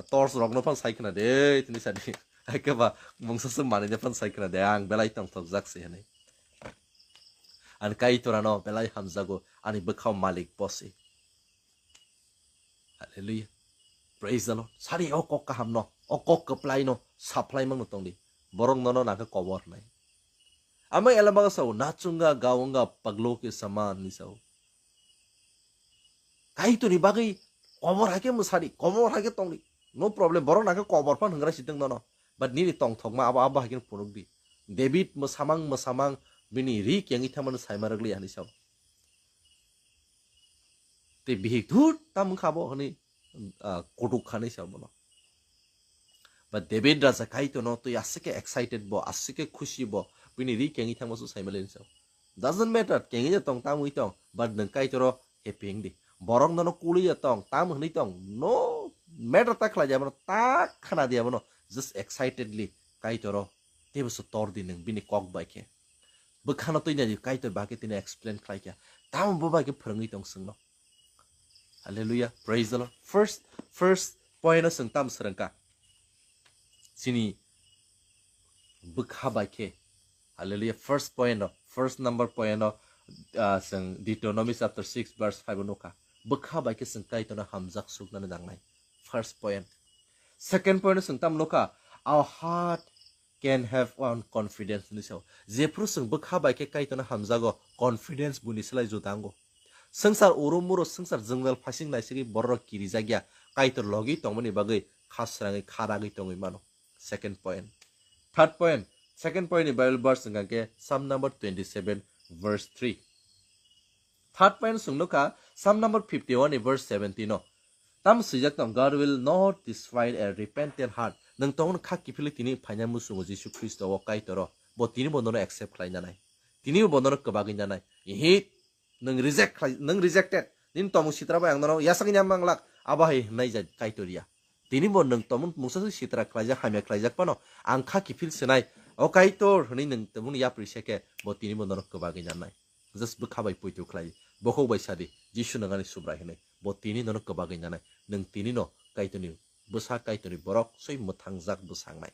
torch rok no phan sai khna di tini sani. Hai khe ba mungsa se manwi de phan sai khna di. Ang belai tongthok jak se hwnwi. Ani Kaitor ano belai hamjago. Ani bwkha malik bo se. Hallelujah. Praise the Lord. Sari o kok kaham no, o kok kwplai no, saplai mang no tong di. Borok nono nangkhe kobor hnai. Ama elama sao nachunga gaonga paglo ke saman ni sao. Kaitorni bagwi kobor hai khe mwsadi, kobor hai khe tongdi. No problem, borok nangkhe kobor phan hwngra sitwng nono. But nini tongthokma abo, abo hai khe phunukdi. David mwsamang, mwsamang bini ri kengwi thangmani saima rwgli ani sao. Tei bihik thut tam wngkha bo hwnwi, ah, kutuk khanwi sa bono. But David raja Kaitorno twi aswk khe excited bo, aswk khe khusi bo, bini ri kengwi thangma su saimali sa. Doesn't matter, kengwi tong, tamwi tong, but nwng Kaitoro happy wng di. Borok nono kuliya tong, tam hwnwi tong, no matter ta khlai di abono, ta khna di abono, just excitedly Kaitoro teibo se tor di nwng bini kok bai khe. Bwkhano twi nai di, Kaitor ba khe tini explain khlai kha. Tamo bo bai khe phwrwngwi tong chwngno. Hallelujah. Praise the Lord. First, first point o chwng tam swrwng kha. Chini bwkha bai khe. Hallelujah. First point o, first number point o, ah, chwng Deuteronomy chapter six verse five o nukha. Bwkha bai khe chwng Kaitorno hamjak suknani nangnai. First point. Second point o chwng tam nukha. Our heart can have one confidence ni sao. Jephru chwng bwkha bai khe Kaitorno hamjago, confidence buni slai juda wngo. Swngchar uru muru, swngchar jwngjal phaising naisigwi bororok kirijak ya, Kaitor logi tongmani bagwi kha srangwi kha ragwi tongwi mano. Second point. Third point, second point ni Bible verse wngkha khe Psalm number twenty-seven verse three. Third point chwng nukha Psalm number fifty-one ni verse seventeen o. Tam swijak tong, "God will not despise a repentant heart." Nwng tongno kha kiphilwi tini phaina muchungo Jisu Khristo o Kaitoro. Bo tini bo nono accept khlai nanai. Tini bo nono kwbagwi nanai. Ihi, nwng reject khlai, nwng rejected. Nini tomung sitra bai ang nono yasakni ya manglak. Abo hai hwnai jai Kaitor ya. Tini bo nwng tomung mungsa sitra khlaijak, hamya khlaijak phano ang kha kiphil sinai. O Kaitor hwnwi nwng tomung yapri se khe bo tini bo nono kwbagwi nanai. Just bwkha bai poito khlai, bokhok bai sadi, Jisu nwng ani Subrai hwnwi. Bo tini nono kwbagwi nanai. Nwng tini no Kaitorni bwsa, Kaitorni borok, soi mwthangjak bwsangnai.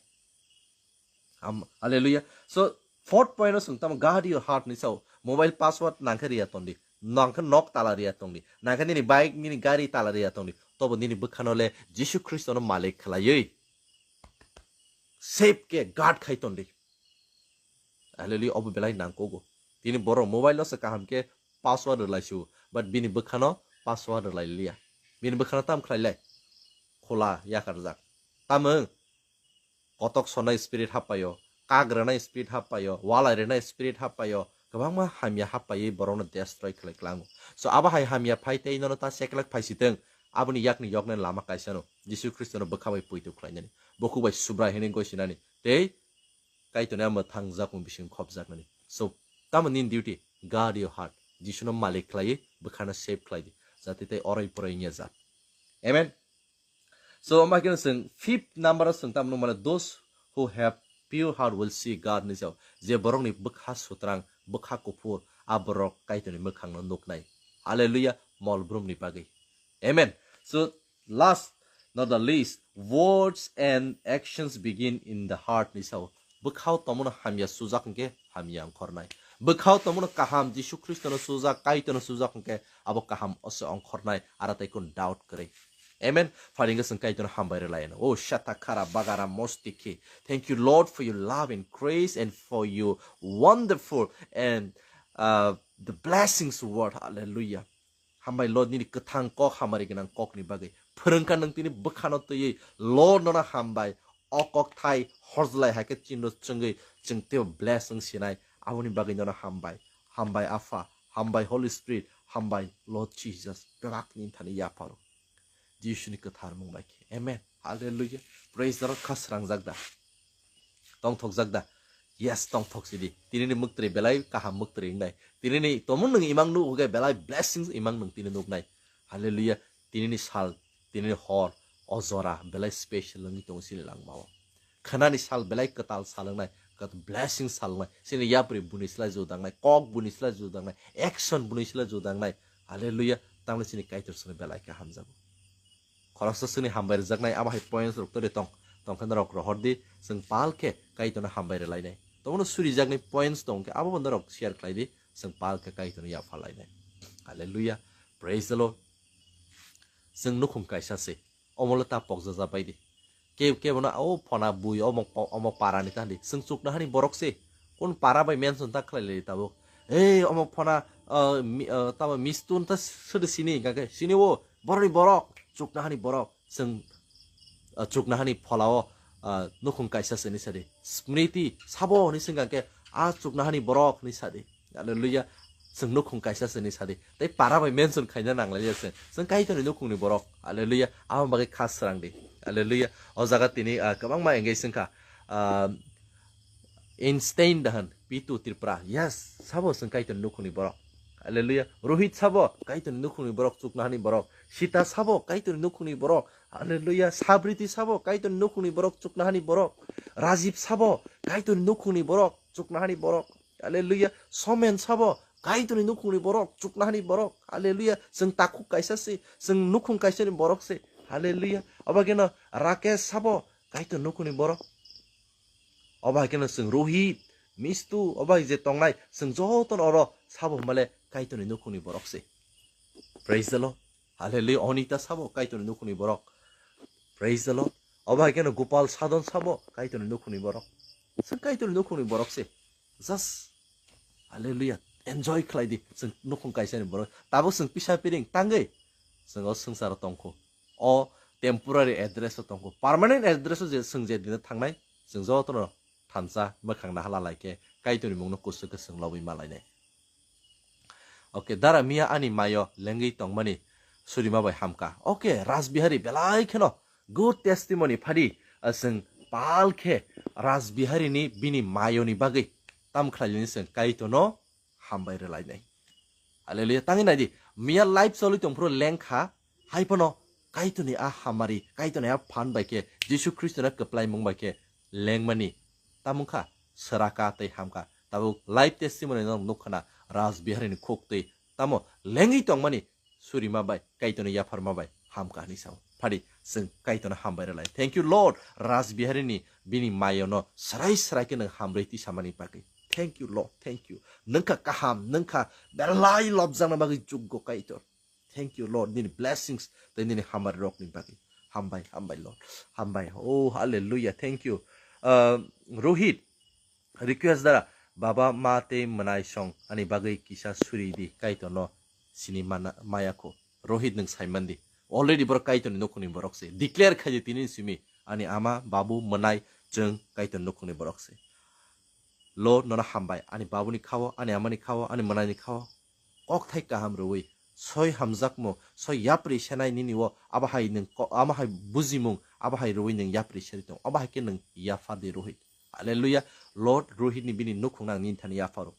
Am-, hallelujah. So, fourth point o chwng tamo, guard your heart ni sao. Mobile password nangkhe riya tondi. Nangkhe nok tala riya tongdi. Nangkhe nini bike, nini gari tala riya tongdi. Tobo nini bwkhano le Jisu Khristono malik khlaiwi safe khe guard khai tondi. Hallelujah, obo belai nangkogo. Tini borok mobile no se kaham khe password rwlai su, but bini bwkhano password rwlai liya. Bini bwkhano tam khlai lai? Khola yakarjak. Tamung kotok sonai spirit happaio, kak rwnai spirit happaio, walai rwnai spirit happaio, kwbangma hamya happai borokno destroy khlai klango. So abo hai hamya phai tei nono ta seklak phai sitwng, aboni yakni yoknai lama kaisano, Jisu Khristono bwkha bai poito khlainani, bukhuk bai Subrai hwnwi gosinani, tei Kaitorni a mwthang jakung bising khopjaknani. So, tamo nini duty, guard your heart. Jisuno malik khlaiwi, bwkhano save khlai di. Jate tei orai porai wngya jak. Amen. So, omo hai kheno chwng fifth number o chwng tamo nukmano, "Those who have pure heart will see God" ni jao. Je borokni bwkha sutrang, bwkha kuphur, a borok Kaitorni mwkhangno nuknai. Hallelujah, mol brumni bagwi. Amen. So last, not the least, words and actions begin in the heart ni sao. Bwkhao tomono hamya sujak hwnkhe hamya ongkhornai. Bwkhao tomono kaham Jisu Khristono sujak, Kaitorno sujak hwnkhe abo kaham ose ongkhornai, ara tei kun doubt kwrwi. Amen. Pharingkhe chwng Kaitorno hambai rwlaino. O shata khara bagara mostiki. Thank you, Lord, for your love and grace and for your wonderful and uh, the blessings word. Hallelujah. Hambai Lord nini kwthang kok hamari gwnang kokni bagwi. Phwrwngkha nwng tini bwkhano twiwi Lord nono hambai. O kok thai horjlai hai khe chino chwngwi chwng teibo bless wng sinai. Aboni bagwi nono hambai. Hambai Apha, hambai Holy Spirit, hambai Lord Jesus. Bebak nini thani yapharo. Jisuni kwthar mung bai khe. Amen. Hallelujah. Praise the Lord. Kha srangjak da? Tongthokjak da? Yes, tongthok sidi. Tinini mwktwrwi belai kaham mwktwrwi wngnai. Tinini tomung nwng imang nuk hwnkhe belai blessings imang nwng tini nuknai. Hallelujah. Tinini sal, tinini hor, o jora belai special wngwi tongo chini langmao. Khwnani sal belai kwtal sal wngnai, kwtal blessing sal wngnai. Chini yapri buni slai judangnai, kok buni slai judangnai, action buni slai judangnai. Hallelujah. Tamni chini Kaitor chwngno belai khe hamjago. Khoroksa chwngni hambai rwjaknai abo hai points rok tore tong, tongkhe norok rohor di, chwng pal khe Kaitorno hambai rwlainai. Tomono surijaknai points tong khe abo bo norok share khlai di, chwng pal khe Kaitorno yapha lainai. Hallelujah. Praise the Lord. Chwng nukhung kaisa se. Omo le ta pokjaja bai di. Ke, kebono o phona bui omo, omo para ni ta di. Chwng chukna hani borok se. Kun para bai mention ta khlai lai tabuk. Ei omo phona, uh, mi, uh, tamo mistun ta sidi sini hingka khe. Sini o borok ni borok. Chukna hani borok. Chwng, uh, chukna hani phola o, uh, nukhung kaisa se ni sadi. Smriti sabo ni singka khe a chukna hani borok ni sadi. Hallelujah. Chwng nukhung kaisa se ni sadi. Tei para bai mention khaina nang lai ya chwng. Chwng Kaitorni nukhungni borok. Hallelujah. Abo bagwi kha srang di. Hallelujah. O jaga tini, ah, kwbangma engage wngkha. Ah, Einstein dahan, Pitu Tripura. Yes, sabo chwng Kaitorni nukhungni borok. Hallelujah. Rohit sabo Kaitorni nukhungni borok, chukna hani borok. Sita sabo Kaitorni nukhungni borok. Hallelujah. Sabriti sabo Kaitorni nukhungni borok, chukna hani borok. Rajiv sabo Kaitorni nukhungni borok, chukna hani borok. Hallelujah. Somen sabo Kaitorni nukhungni borok, chukna hani borok. Hallelujah. Chwng takhuk kaisa se, chwng nukhung kaisa ni borok se. Hallelujah. Obo khe no Rakesh sabo Kaitorni nukhungni borok. Obo hai khe no chwng Rohit, Mistu, obo hai je tongnai, chwng joto no oro sabo hwnba le Kaitorni nukhungni borok se. Praise the Lord. Hallelujah. Onita sabo Kaitorni nukhungni borok. Praise the Lord. Obo hai khe no Gopal Sadon sabo Kaitorni nukhungni borok. Chwng Kaitorni nukhungni borok se. Just hallelujah. Enjoy khlai di. Chwng nukhung kaisa ni borok. Tabuk chwng pisa piring tangwi. Chwng o swngcharo tongkhu. O temporary address o tongkhu. Permanent address o je chwng je dino thangnai, chwng jotono thansa mwkhang naha lalai khe Kaitorni mungno kusu khe chwng lobwi malainai. Okay, dara miya ani mayo lengwi tongmani surima bai hamka. Okay, Rajbihari belai kheno good testimony phadi, ah, chwng pal khe Rajbihari ni bini mayo ni bagwi tam khlailini chwng Kaitorno hambai rwlainai. Hallelujah. Tangwi naidi, miya live choli tongphuru lengkha, hai phano Kaitorni a hamari, Kaitorni a phan bai khe, Jisu Khristo no kwplai mung bai khe lengmani. Tamung kha, sraka tei hamka. Tabuk live testimony no nukkhana Rajbihari ni khuk twi. Tamo lengwi tongmani surima bai, Kaitorni yapharma bai hamka hwnwi sao. Phadi, chwng Kaitorno hambai rwlai. Thank you, Lord. Rajbihari ni bini mayo no srai srai khe nwng hamrwi tisamani bagwi. Thank you, Lord. Thank you. Nwng kha kaham, nwng kha belai lobjakna bagwi juggo Kaitor. Thank you, Lord. Nini blessings tei nini hamari rokni bagwi. Hambai, hambai, Lord. Hambai. Oh, hallelujah. Thank you. Uh, Rohit, request dara, baba, ma tei mwnai song ani bagwi kisa suri di, Kaitorno sini mana, maya kho. Rohit nwng saimandi. Already borok Kaitorni nukhungni borok se. Declare khaidi tini simi. Ani ama, babu, mwnai, chwng Kaitorni nukhungni borok se. Lord, nono hambai. Ani babuni khao, ani amani khao, ani mwnaini khao. Kokthai kaham rwui. Soi hamjakmung, soi yapri senai nini o, abo hai nwng ko-, abo hai bujimung, abo hai rwui nwng yapri seri tong. Abo hai khe nwng yaphardi Rohit. Hallelujah. Lord, Rohit ni bini nukhung nang nini thani yapharo.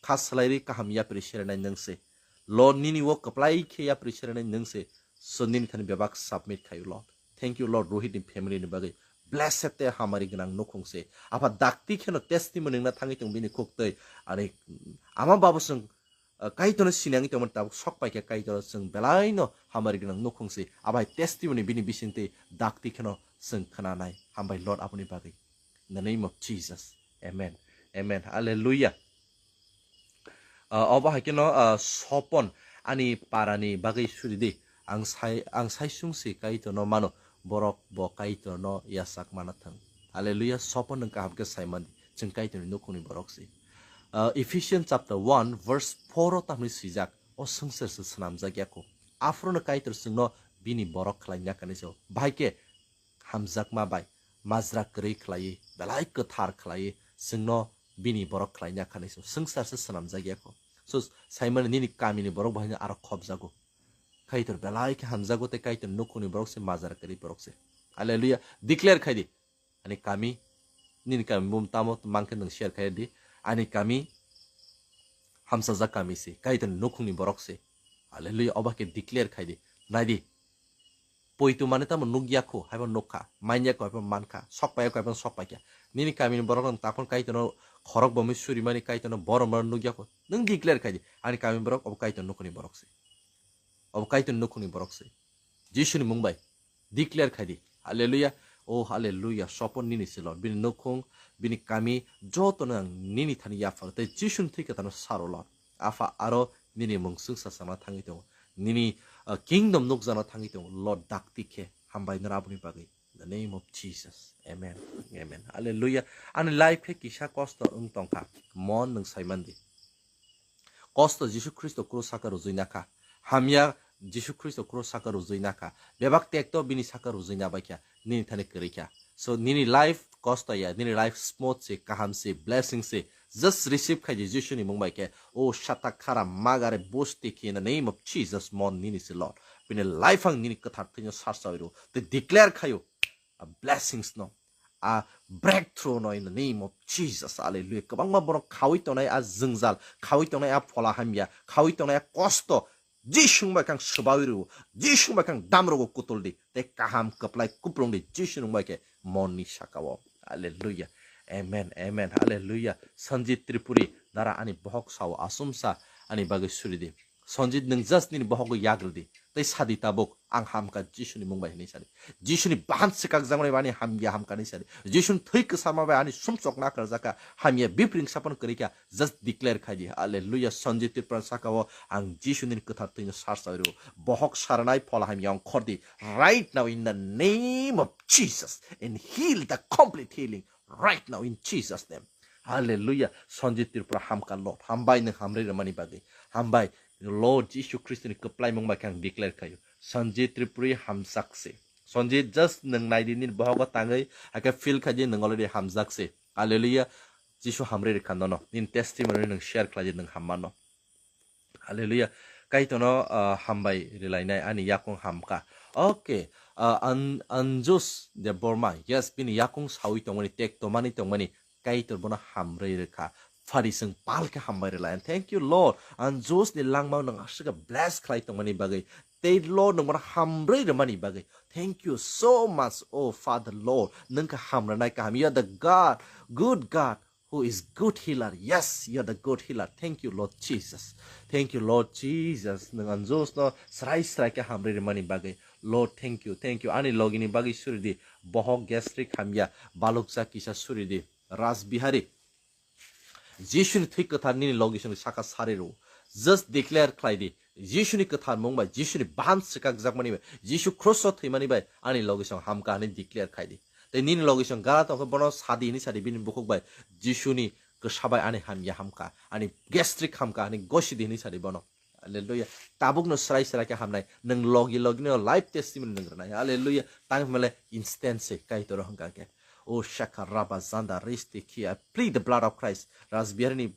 Kha swlairwi kaham yapri serenai nwng se. Lord, nini o kwplai khe yapri serenai nwng se. So nini thani bebak submit khaio, Lord. Thank you, Lord, Rohit ni family ni bagwi. Blessed te hamari gwnang nukhung se. Apha dakti kheno testimony wngna thangwi tong bini khuk twi. Ani ama babu chwng ah, Kaitorno sinangwi tongmani tabuk sok paikha Kaitor chwng belaino hamari gwnang nukhung se. Abai testimony bini bisingtwi dakti kheno chwng khnanai. Hambai Lord aboni bagwi. In the name of Jesus. Amen. Amen. Hallelujah. Ah, obo hai kheno, ah, sopon ani parani bagwi suri di. Ang sai, ang sai sung se Kaitorno mano, borok bo Kaitorno yachak mana thang. Hallelujah. Sopon nwng kaham khe sai man di. Chwng Kaitorni nukhungni borok se. Ah, Ephesians chapter one verse four o tamni swijak. O swngchar se swnamjak ya kho. Aphuru no Kaitor chwngno bini borok khlai ya kani se. Bahai khe hamjakma bai majra kwrwi khlaiwi belai kwthar khlaiwi chwngno bini borok khlai ya kani se. Swngchar se swnamjak ya kho. So, saimani nini kamini borok bahai no aro khopjago. Kaitor belai khe hamjago tei Kaitor nukhungni borok se majra kwrwi borok se. Hallelujah. Declare khai di. Ani kami, nini kami bum tamo mangkhe nwng share khai di. Ani kami hamsajak kami se, Kaitor nukhungni borok se. Hallelujah. Obo khe declare khai di. Nai di. Poito mane tamo nuk ya kho, haibo nuk kha. Main ya kho, haibo man kha. Sok pai ya kho, haibo sok pai kha. Nini kamini borok nwng takhon Kaitorno khorok bomwi suri mani Kaitorno borom borom nuk ya kho. Nwng declare khai di. Ani kamini borok obo Kaitor nukhungni borok se. Obo Kaitor nukhungni borok se. Jisuni mung bai declare khai di. Hallelujah. Oh, hallelujah. Sopon nini se Lord. Bini nukhung, bini kami, joto no ang nini thani yaphar. Tei Jisuni thwi kwthar no saro Lord. Apha aro nini mung swngsa sana thangwi tongo. Nini, uh, kingdom nukjana thangwi tongo. Lord dakti khe hambai nang aboni bagwi. In the name of Jesus. Amen. Amen. Hallelujah. Ani life khe kisa kosto wng tongkha. Mon nwng saiman di. Kosto Jisu Khristo krus saka rujui nakha. Hamya Jisu Khristo krus saka rujui nakha. Bebak tekto bini saka rujui nabaikha. Nini thani kwrwikha. So nini life kosto ya, nini life smooth se, kaham se, blessing se. Just receive khai di Jisuni mung bai khe. O sata khara magare bosti khe in the name of Jesus mon nini se Lord. Bini life ang nini kwthar thwino sarsawi ro. Tei declare khayo. A blessings no, a breakthrough no in the name of Jesus. Hallelujah. Kwbangma borok khawi tongnai a jwngjal, khawi tongnai a phola hamya, khawi tongnai a kosto. Jisung bai kang swbawi rwo, Jisung bai kang damrogo kutuldi, tei kaham kwplai kuplungdi Jisung bai khe monni sakao. Hallelujah. Amen, amen, hallelujah. Sanjit Tripuri, dara ani bohok sao asumsa ani bagwi suridi. Sanjit, nwng just nini bohokgo yagridi. Tei sadi tabuk, ang hamkha Jisuni mung bai hinwi sadi. Jisuni bahan swkakjakmani bai ani hamya hamkha hinwi sadi. Jisuni thwi kwsarma bai ani sumsok nakarjakha, hamya bipring sapon kwrwikha, just declare khaidi. Hallelujah, Sanjit Tripura sakao ang Jisuni kwthar thwino sarsawi rwo. Bohok saranai phola hamya ongkhordi. Right now in the name of Jesus and heal the complete healing. Right now in Jesus name. Hallelujah. Sanjit Tripura hamkha Lord. Hambai nwng hamri rwmani bagwi. Hambai Lord Jisu Khristoni kwplaimung bai khe ang declare khaio. Sanjit Tripuri hamjak se. Sanjit just nwng naidi nini bohogo tangwi hakhe feel khaidi nwng already hamjak se. Hallelujah. Jisu hamri rwkha nono. Nini testimony nwng share khlaidi nwng hammano. Hallelujah. Kaitorno, ah, hambai rilainai ani yakung hamkha. Okay. Ah, An-, Anjus Debbarma. Yes, bini yakung sawi tongmani, tek tomani tongmani. Kaitor bono hamrwi rwkha. Phari chwng pal khe hambai rwlai. And thank you, Lord. Anjus ni langmao nwng aswk khe bless khlai tongmani bagwi. Tei Lord nwng bono hamrwi rwmani bagwi. Thank you so much, oh Father Lord. Nwng khe hamrwnai kaham. You are the God, good God. Who is good healer? Yes, you are the good healer. Thank you, Lord Jesus. Thank you, Lord Jesus. Nwng Anjus no srai srai khe hamrwi rwmani bagwi. Lord, thank you, thank you. Ani logini bagwi suridi. Bohok gastric hamya, balukcha kisa suridi. Raj Bihari. Jisuni thwi kwthar nini logisongni saka sari rw. Just declare khlai di. Jisuni kwthar mung bai, Jisuni bahan swkakjakmani bai, Jisu kruso thwimani bai ani logisong hamkha hwnwi declare khai di. Tei nini logisong gara tongkhe bono sadi hwnwi sadi bini bukhuk bai, Jisuni kwsa bai ani hamya hamkha, ani gastric hamkha hwnwi gosidi hwnwi sadi bono. Hallelujah. Tabukno srai srai khe hamnai. Nwng logi logi no live testimony nwng rwnai. Hallelujah. Tang hwnle instant se Kaitor hwnkha khe. O shaka raba zanda resti khi. I plead the blood of Christ. Rajbiharini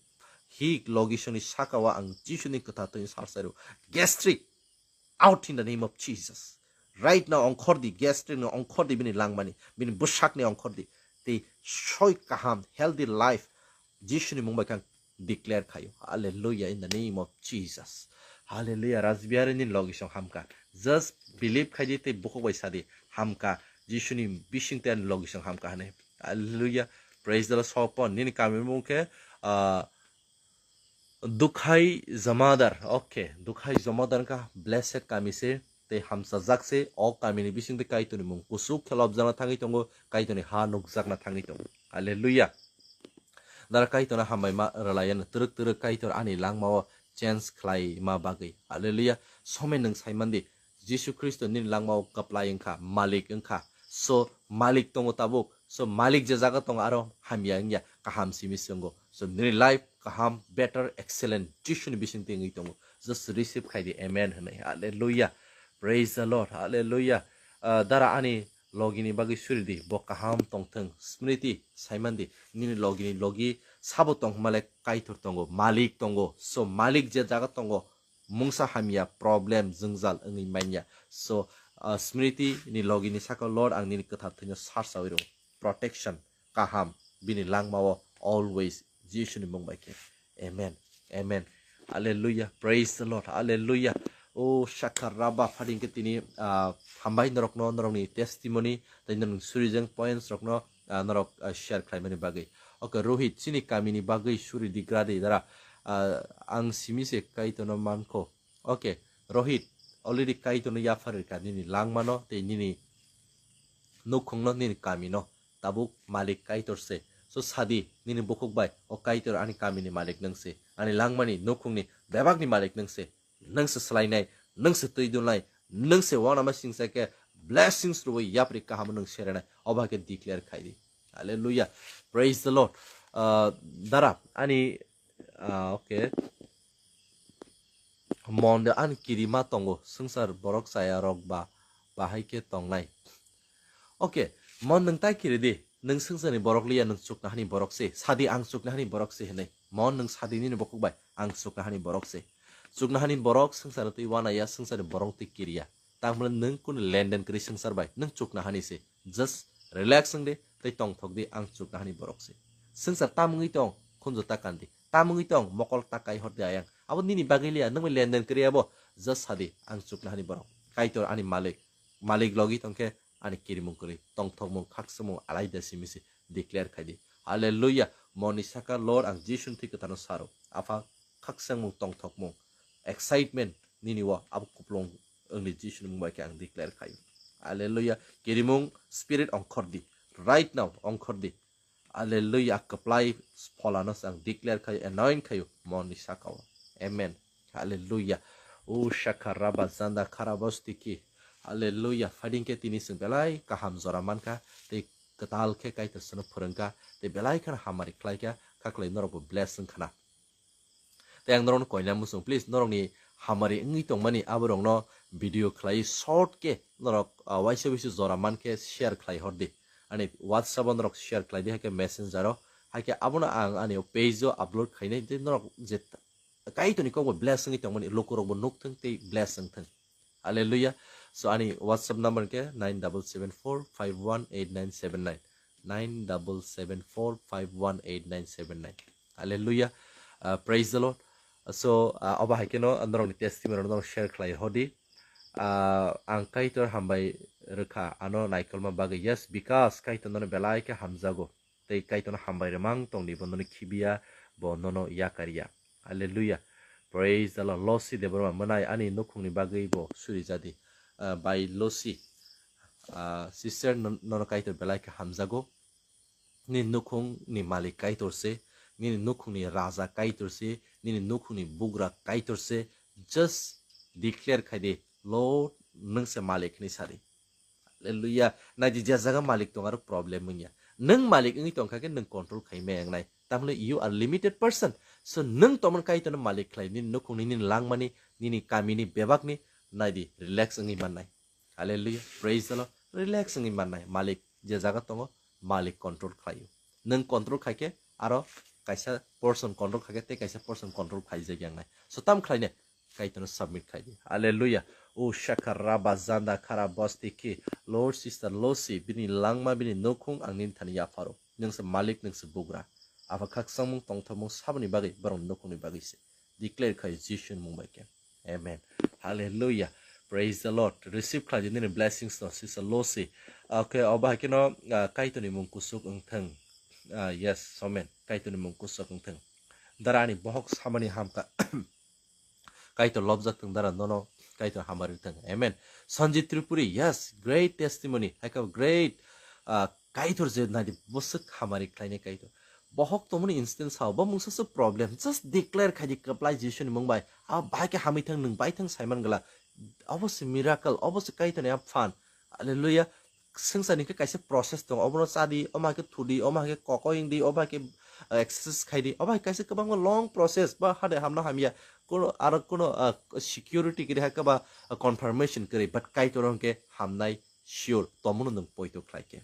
hi logisongni sakao ang Jisuni kwthar thwini salsai rw. Gastric out in the name of Jesus. Right now ongkhordi, gastric ni ongkhordi bini langmani, bini bwsakni ongkhordi. Tei soi kaham, healthy life, Jisuni mung bai khe ang declare khaio. Hallelujah, in the name of Jesus. Hallelujah, Rajbiharini logisong hamkha. Just believe khaidi tei bukhuk bai sadi hamkha. Jisuni bising tei ani logisong hamkha hwnwi. Hallelujah, praise the Lord. Sopon, nini kami mung khe, ah, Dukhai Jamadar, okay, Dukhai Jamadar wngkha blessed kami se, tei hamchajak se, o kami ni bising twi Kaitor ni mung kuchuk khe lobjakna thangwi tongo, Kaitor ni ha nukjakna thangwi tongo. Hallelujah. Dara Kaitor no hambai ma rwlai ano, twrwk twrwk Kaitor ani langma o change khlai ma bagwi. Hallelujah. Somai nwng sai man di, Jisu Khristo nini langma o kwplai wngkha, malik wngkha. So malik tongo tabuk, so malik je jaga tongo aro hamya wngya, kaham simi se wngo. So nini life kaham, better, excellent Jisu ni bising twi wngwi tongo. Just receive khai di, amen hwnwi. Hallelujah. Praise the Lord. Hallelujah. Ah, dara ani logi ni bagwi suri di, bo kaham tong thung. Smriti, sai man di, nini logi ni logi sabo tong hwnba le Kaitor tongo, malik tongo. So malik je jaga tongo, mungsa hamya, problem, jwngjal wngwi manya. So, ah, Smriti ni logi ni saka, Lord, ang nini kwthar thwino sarsawi rw, protection, kaham, bini langma o always Jisu ni mung bai khe. Amen. Amen. Hallelujah. Praise the Lord. Hallelujah. O Shakha Rabba phading khe tini, ah, hambai norokno, norokni testimony, tei norokni surijeng points rokno, ah, norok, ah, share khlaimani bagwi. Okay, Rohit, chini kamini bagwi suri di gra di dara. Ah, ang simi se Kaitorno mankho. Okay, Rohit, already Kaitorno yapharwi rwkha nini langmano tei nini nukhungno, nini kamino. Tabuk malik Kaitor se. So sadi, nini bukhuk bai, o Kaitor ani kamini malik nwng se, ani langmani, nukhungni, bebakni malik nwng se. Nwng se swlainai, nwng se twi dunlai, nwng se uanama singsa khe blessings rwui yapri kaham nwng serenai. Obo hai khe declare khai di. Hallelujah. Praise the Lord. Ah, dara, ani, ah, okay. Mon de ani kirima tongo, swngchar borok chaya rok ba, bahai khe tongnai. Okay, mon nwng tai kiri di, nwng swngcharni borok liya, nwng chuknahani borok se, sadi ang chuknahani borok se hinwi. Mon nwng sadi nini bukhuk bai, ang chuknahani borok se. Chuknahani borok swngcharni twi uanaya, swngcharni borok twi kiriya. Tangmani nwng kunu lenden kwrwi swngchar bai, nwng chuknahani se. Just relax wng di, tei tongthok di, ang chuknahani borok se. Swngchar tamungwi tong, khunju ta kandi. Tamungwi tong, mokol ta kai hor di ayang. Abo nini bagwi liya, nwng bai lenden kwrwi abo. Just sadi, ang chuknahani borok. Kaitor ani malik. Malik logi tongkhe ani kirimung kwrwi. Tongthokmung, khakchangmung, alaida simi se declare khai di. Hallelujah. Moni saka, Lord, ang Jisu ni thwi kwthar no saro. Apha, khakchangmung, tongthokmung, excitement nini o abo kuplung wngni Jisu ni mung bai khe ang declare khai. Hallelujah. Kirimung spirit ongkhor di. Right now ongkhor di. Hallelujah. Kwplai pholano ang declare khai, anoint khai mon ni saka o. Amen. Hallelujah. O shakha raba zanda kharabo stiki. Hallelujah. Phading khe tini chwng belai kaham jora mankha. Tei kwtal khe Kaitor chwngno phwrwngkha. Tei belai kheno hamari khlaikha. Khaklai norokbo bless wngkhana. Tei ang norokno koina muchung, please, norokni hamari wngwi tongmani aborokno video khlai short khe norok, ah, waisa waisa jora mankhe share khlai hor di. Ani WhatsApp o norok share khlai di, hai khe Messenger o, hai khe abono ang ani page o upload khainai, tei norok je Kaitorni kokbo bless wngwi tongmani lukurokbo nukthwng tei bless wngthwng. Hallelujah. So ani WhatsApp number khe nine double seven four five one eight nine seven nine, nine double seven four five one eight nine seven nine. Hallelujah. Uh, praise the Lord. So, uh, obo hai kheno norokni testimony rok norok share khlai hodi. Uh, ang Kaitor hambai rwkha ano naikolma bagwi. Yes, because Kaitor nono belai khe hamjago. Tei Kaitorno hambai rwmang tongdi, bo nono khibiya, bo nono yakarya. Hallelujah. Praise the Lord. Losi Debbarma, mwnai ani nukhungni bagwi bo suri jadi. Ah, bai Losi, ah, sister, non-, nono Kaitor belai khe hamjago. Nini nukhungni malik Kaitor se, nini nukhungni raja Kaitor se, nini nukhungni bugra Kaitor se. Just declare khai di, Lord, nwng se malik hinwi sadi. Hallelujah. Naidi je jaga malik tong aro problem wngya. Nwng malik wngwi tongkha khe nwng control khai maya wngnai. Tamle you are limited person. So nwng tomon Kaitorno malik khlai, nini nukhungni, nini langmani, nini kamini, bebakni, naidi relax wngwi mannai. Hallelujah. Praise the Lord. Relax wngwi mannai. Malik je jaga tongo, malik control khlaio. Nwng control khai khe aro kaisa person control khai khe tei kaisa person control khaijak wngnai. So tam khlainai? Kaitorno submit khai di. Hallelujah. O shakha raba zanda khara bosti ki. Lord, sister Losi, bini langma, bini nukhung ang nini thani yapharo. Nwng se malik, nwng se bugra. Apha khakchangmung, tongthokmung saboni bagwi, borokni nukhungni bagwi se. Declare khai Jisu ni mung bai khe. Amen. Hallelujah. Praise the Lord. Receive khlai di nini blessings no, sister Losi. Okay, obo hai kheno, ah, Kaitorni mung kusuk wngthang. Ah, yes, amen. Kaitorni mung kusuk wngthang. Dara ani bohok samani hamkha. Kaitor lobjak thung dara nono, Kaitor hamari thung. Amen. Sanjit Tripuri, yes, great testimony. Haikha great. Ah, Kaitor je nadi bwswk hamari khlainai Kaitor. Bohok tongmani instance sao, bo mungsa se problem. Just declare khaidi kwplai Jisu ni mung bai. A bai khe hamwi thang, nwng bai thang saiman gala. Obo se miracle, obo se Kaitor ni a phan. Hallelujah. Swngcharni khe kaisa process tongo, obono chadi, omo hai khe thudi, omo hai khe koko hingdi, omo hai khe, uh, exercise khaidi, omo hai kaisa kwbangma long process, ba hade hamna hamya, kuno aro kuno, uh, security kwrwi hai khe ba, uh, confirmation kwrwi, but Kaitor hwnkhe hamnai sure, tomono nwng poito khlai khe.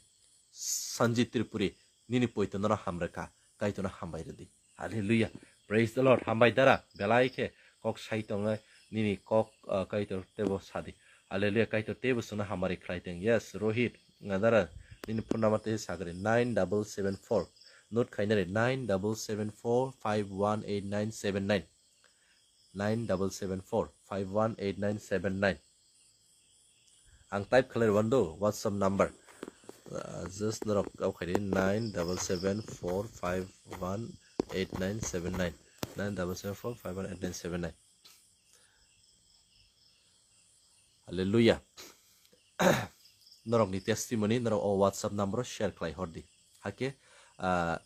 Sanjit Tripuri, nini poito nono hamrwkha, Kaitorno hambai rwdi. Hallelujah. Praise the Lord. Hambai dara, belai khe kok sai tongnai, nini kok, uh, Kaitor tebo sadi. Hallelujah. Kaitor tebo suna hamari khlai teng. Yes, Rohit, nga dara, nini phone number tei sagri nine double seven four. Note khainari nine double seven four five one eight nine seven nine. Nine double seven four five one eight nine seven nine. Ang type khalai wando WhatsApp number. Uh, just norok kau khaidi nine double seven four five one eight nine seven nine. Nine double seven four five one eight nine seven nine. Hallelujah. Norokni testimony norok o WhatsApp number o share khlai hordi. Hake, ah,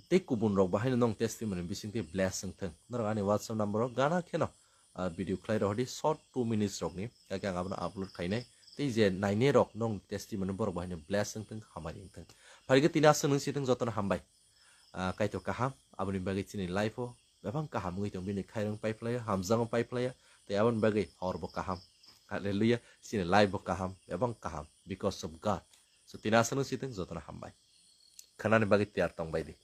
tei kubun rok bahaino nong testimony bising tei bless wng thung. Norok ani WhatsApp number o gana kheno, ah, video khlai rohdi short two minutes rokni. Hake ang abono upload khainai. Tei je nainai rok nong testimony borok bahaino bless wng thung, hamari wng thung. Phaikhe tini aswk nung si thung, jotono hambai. Ah, Kaitor kaham, aboni bagwi chini life o bebak kaham wngwi tong, bini khairang paiphlaiya, hamjakma paiphlaiya, tei aboni bagwi hor bo kaham. Hallelujah, chini life bo kaham, bebak kaham, because of God. So tini aswk nung si thung, jotono hambai. Khanani bagwi tiyar tong bai di.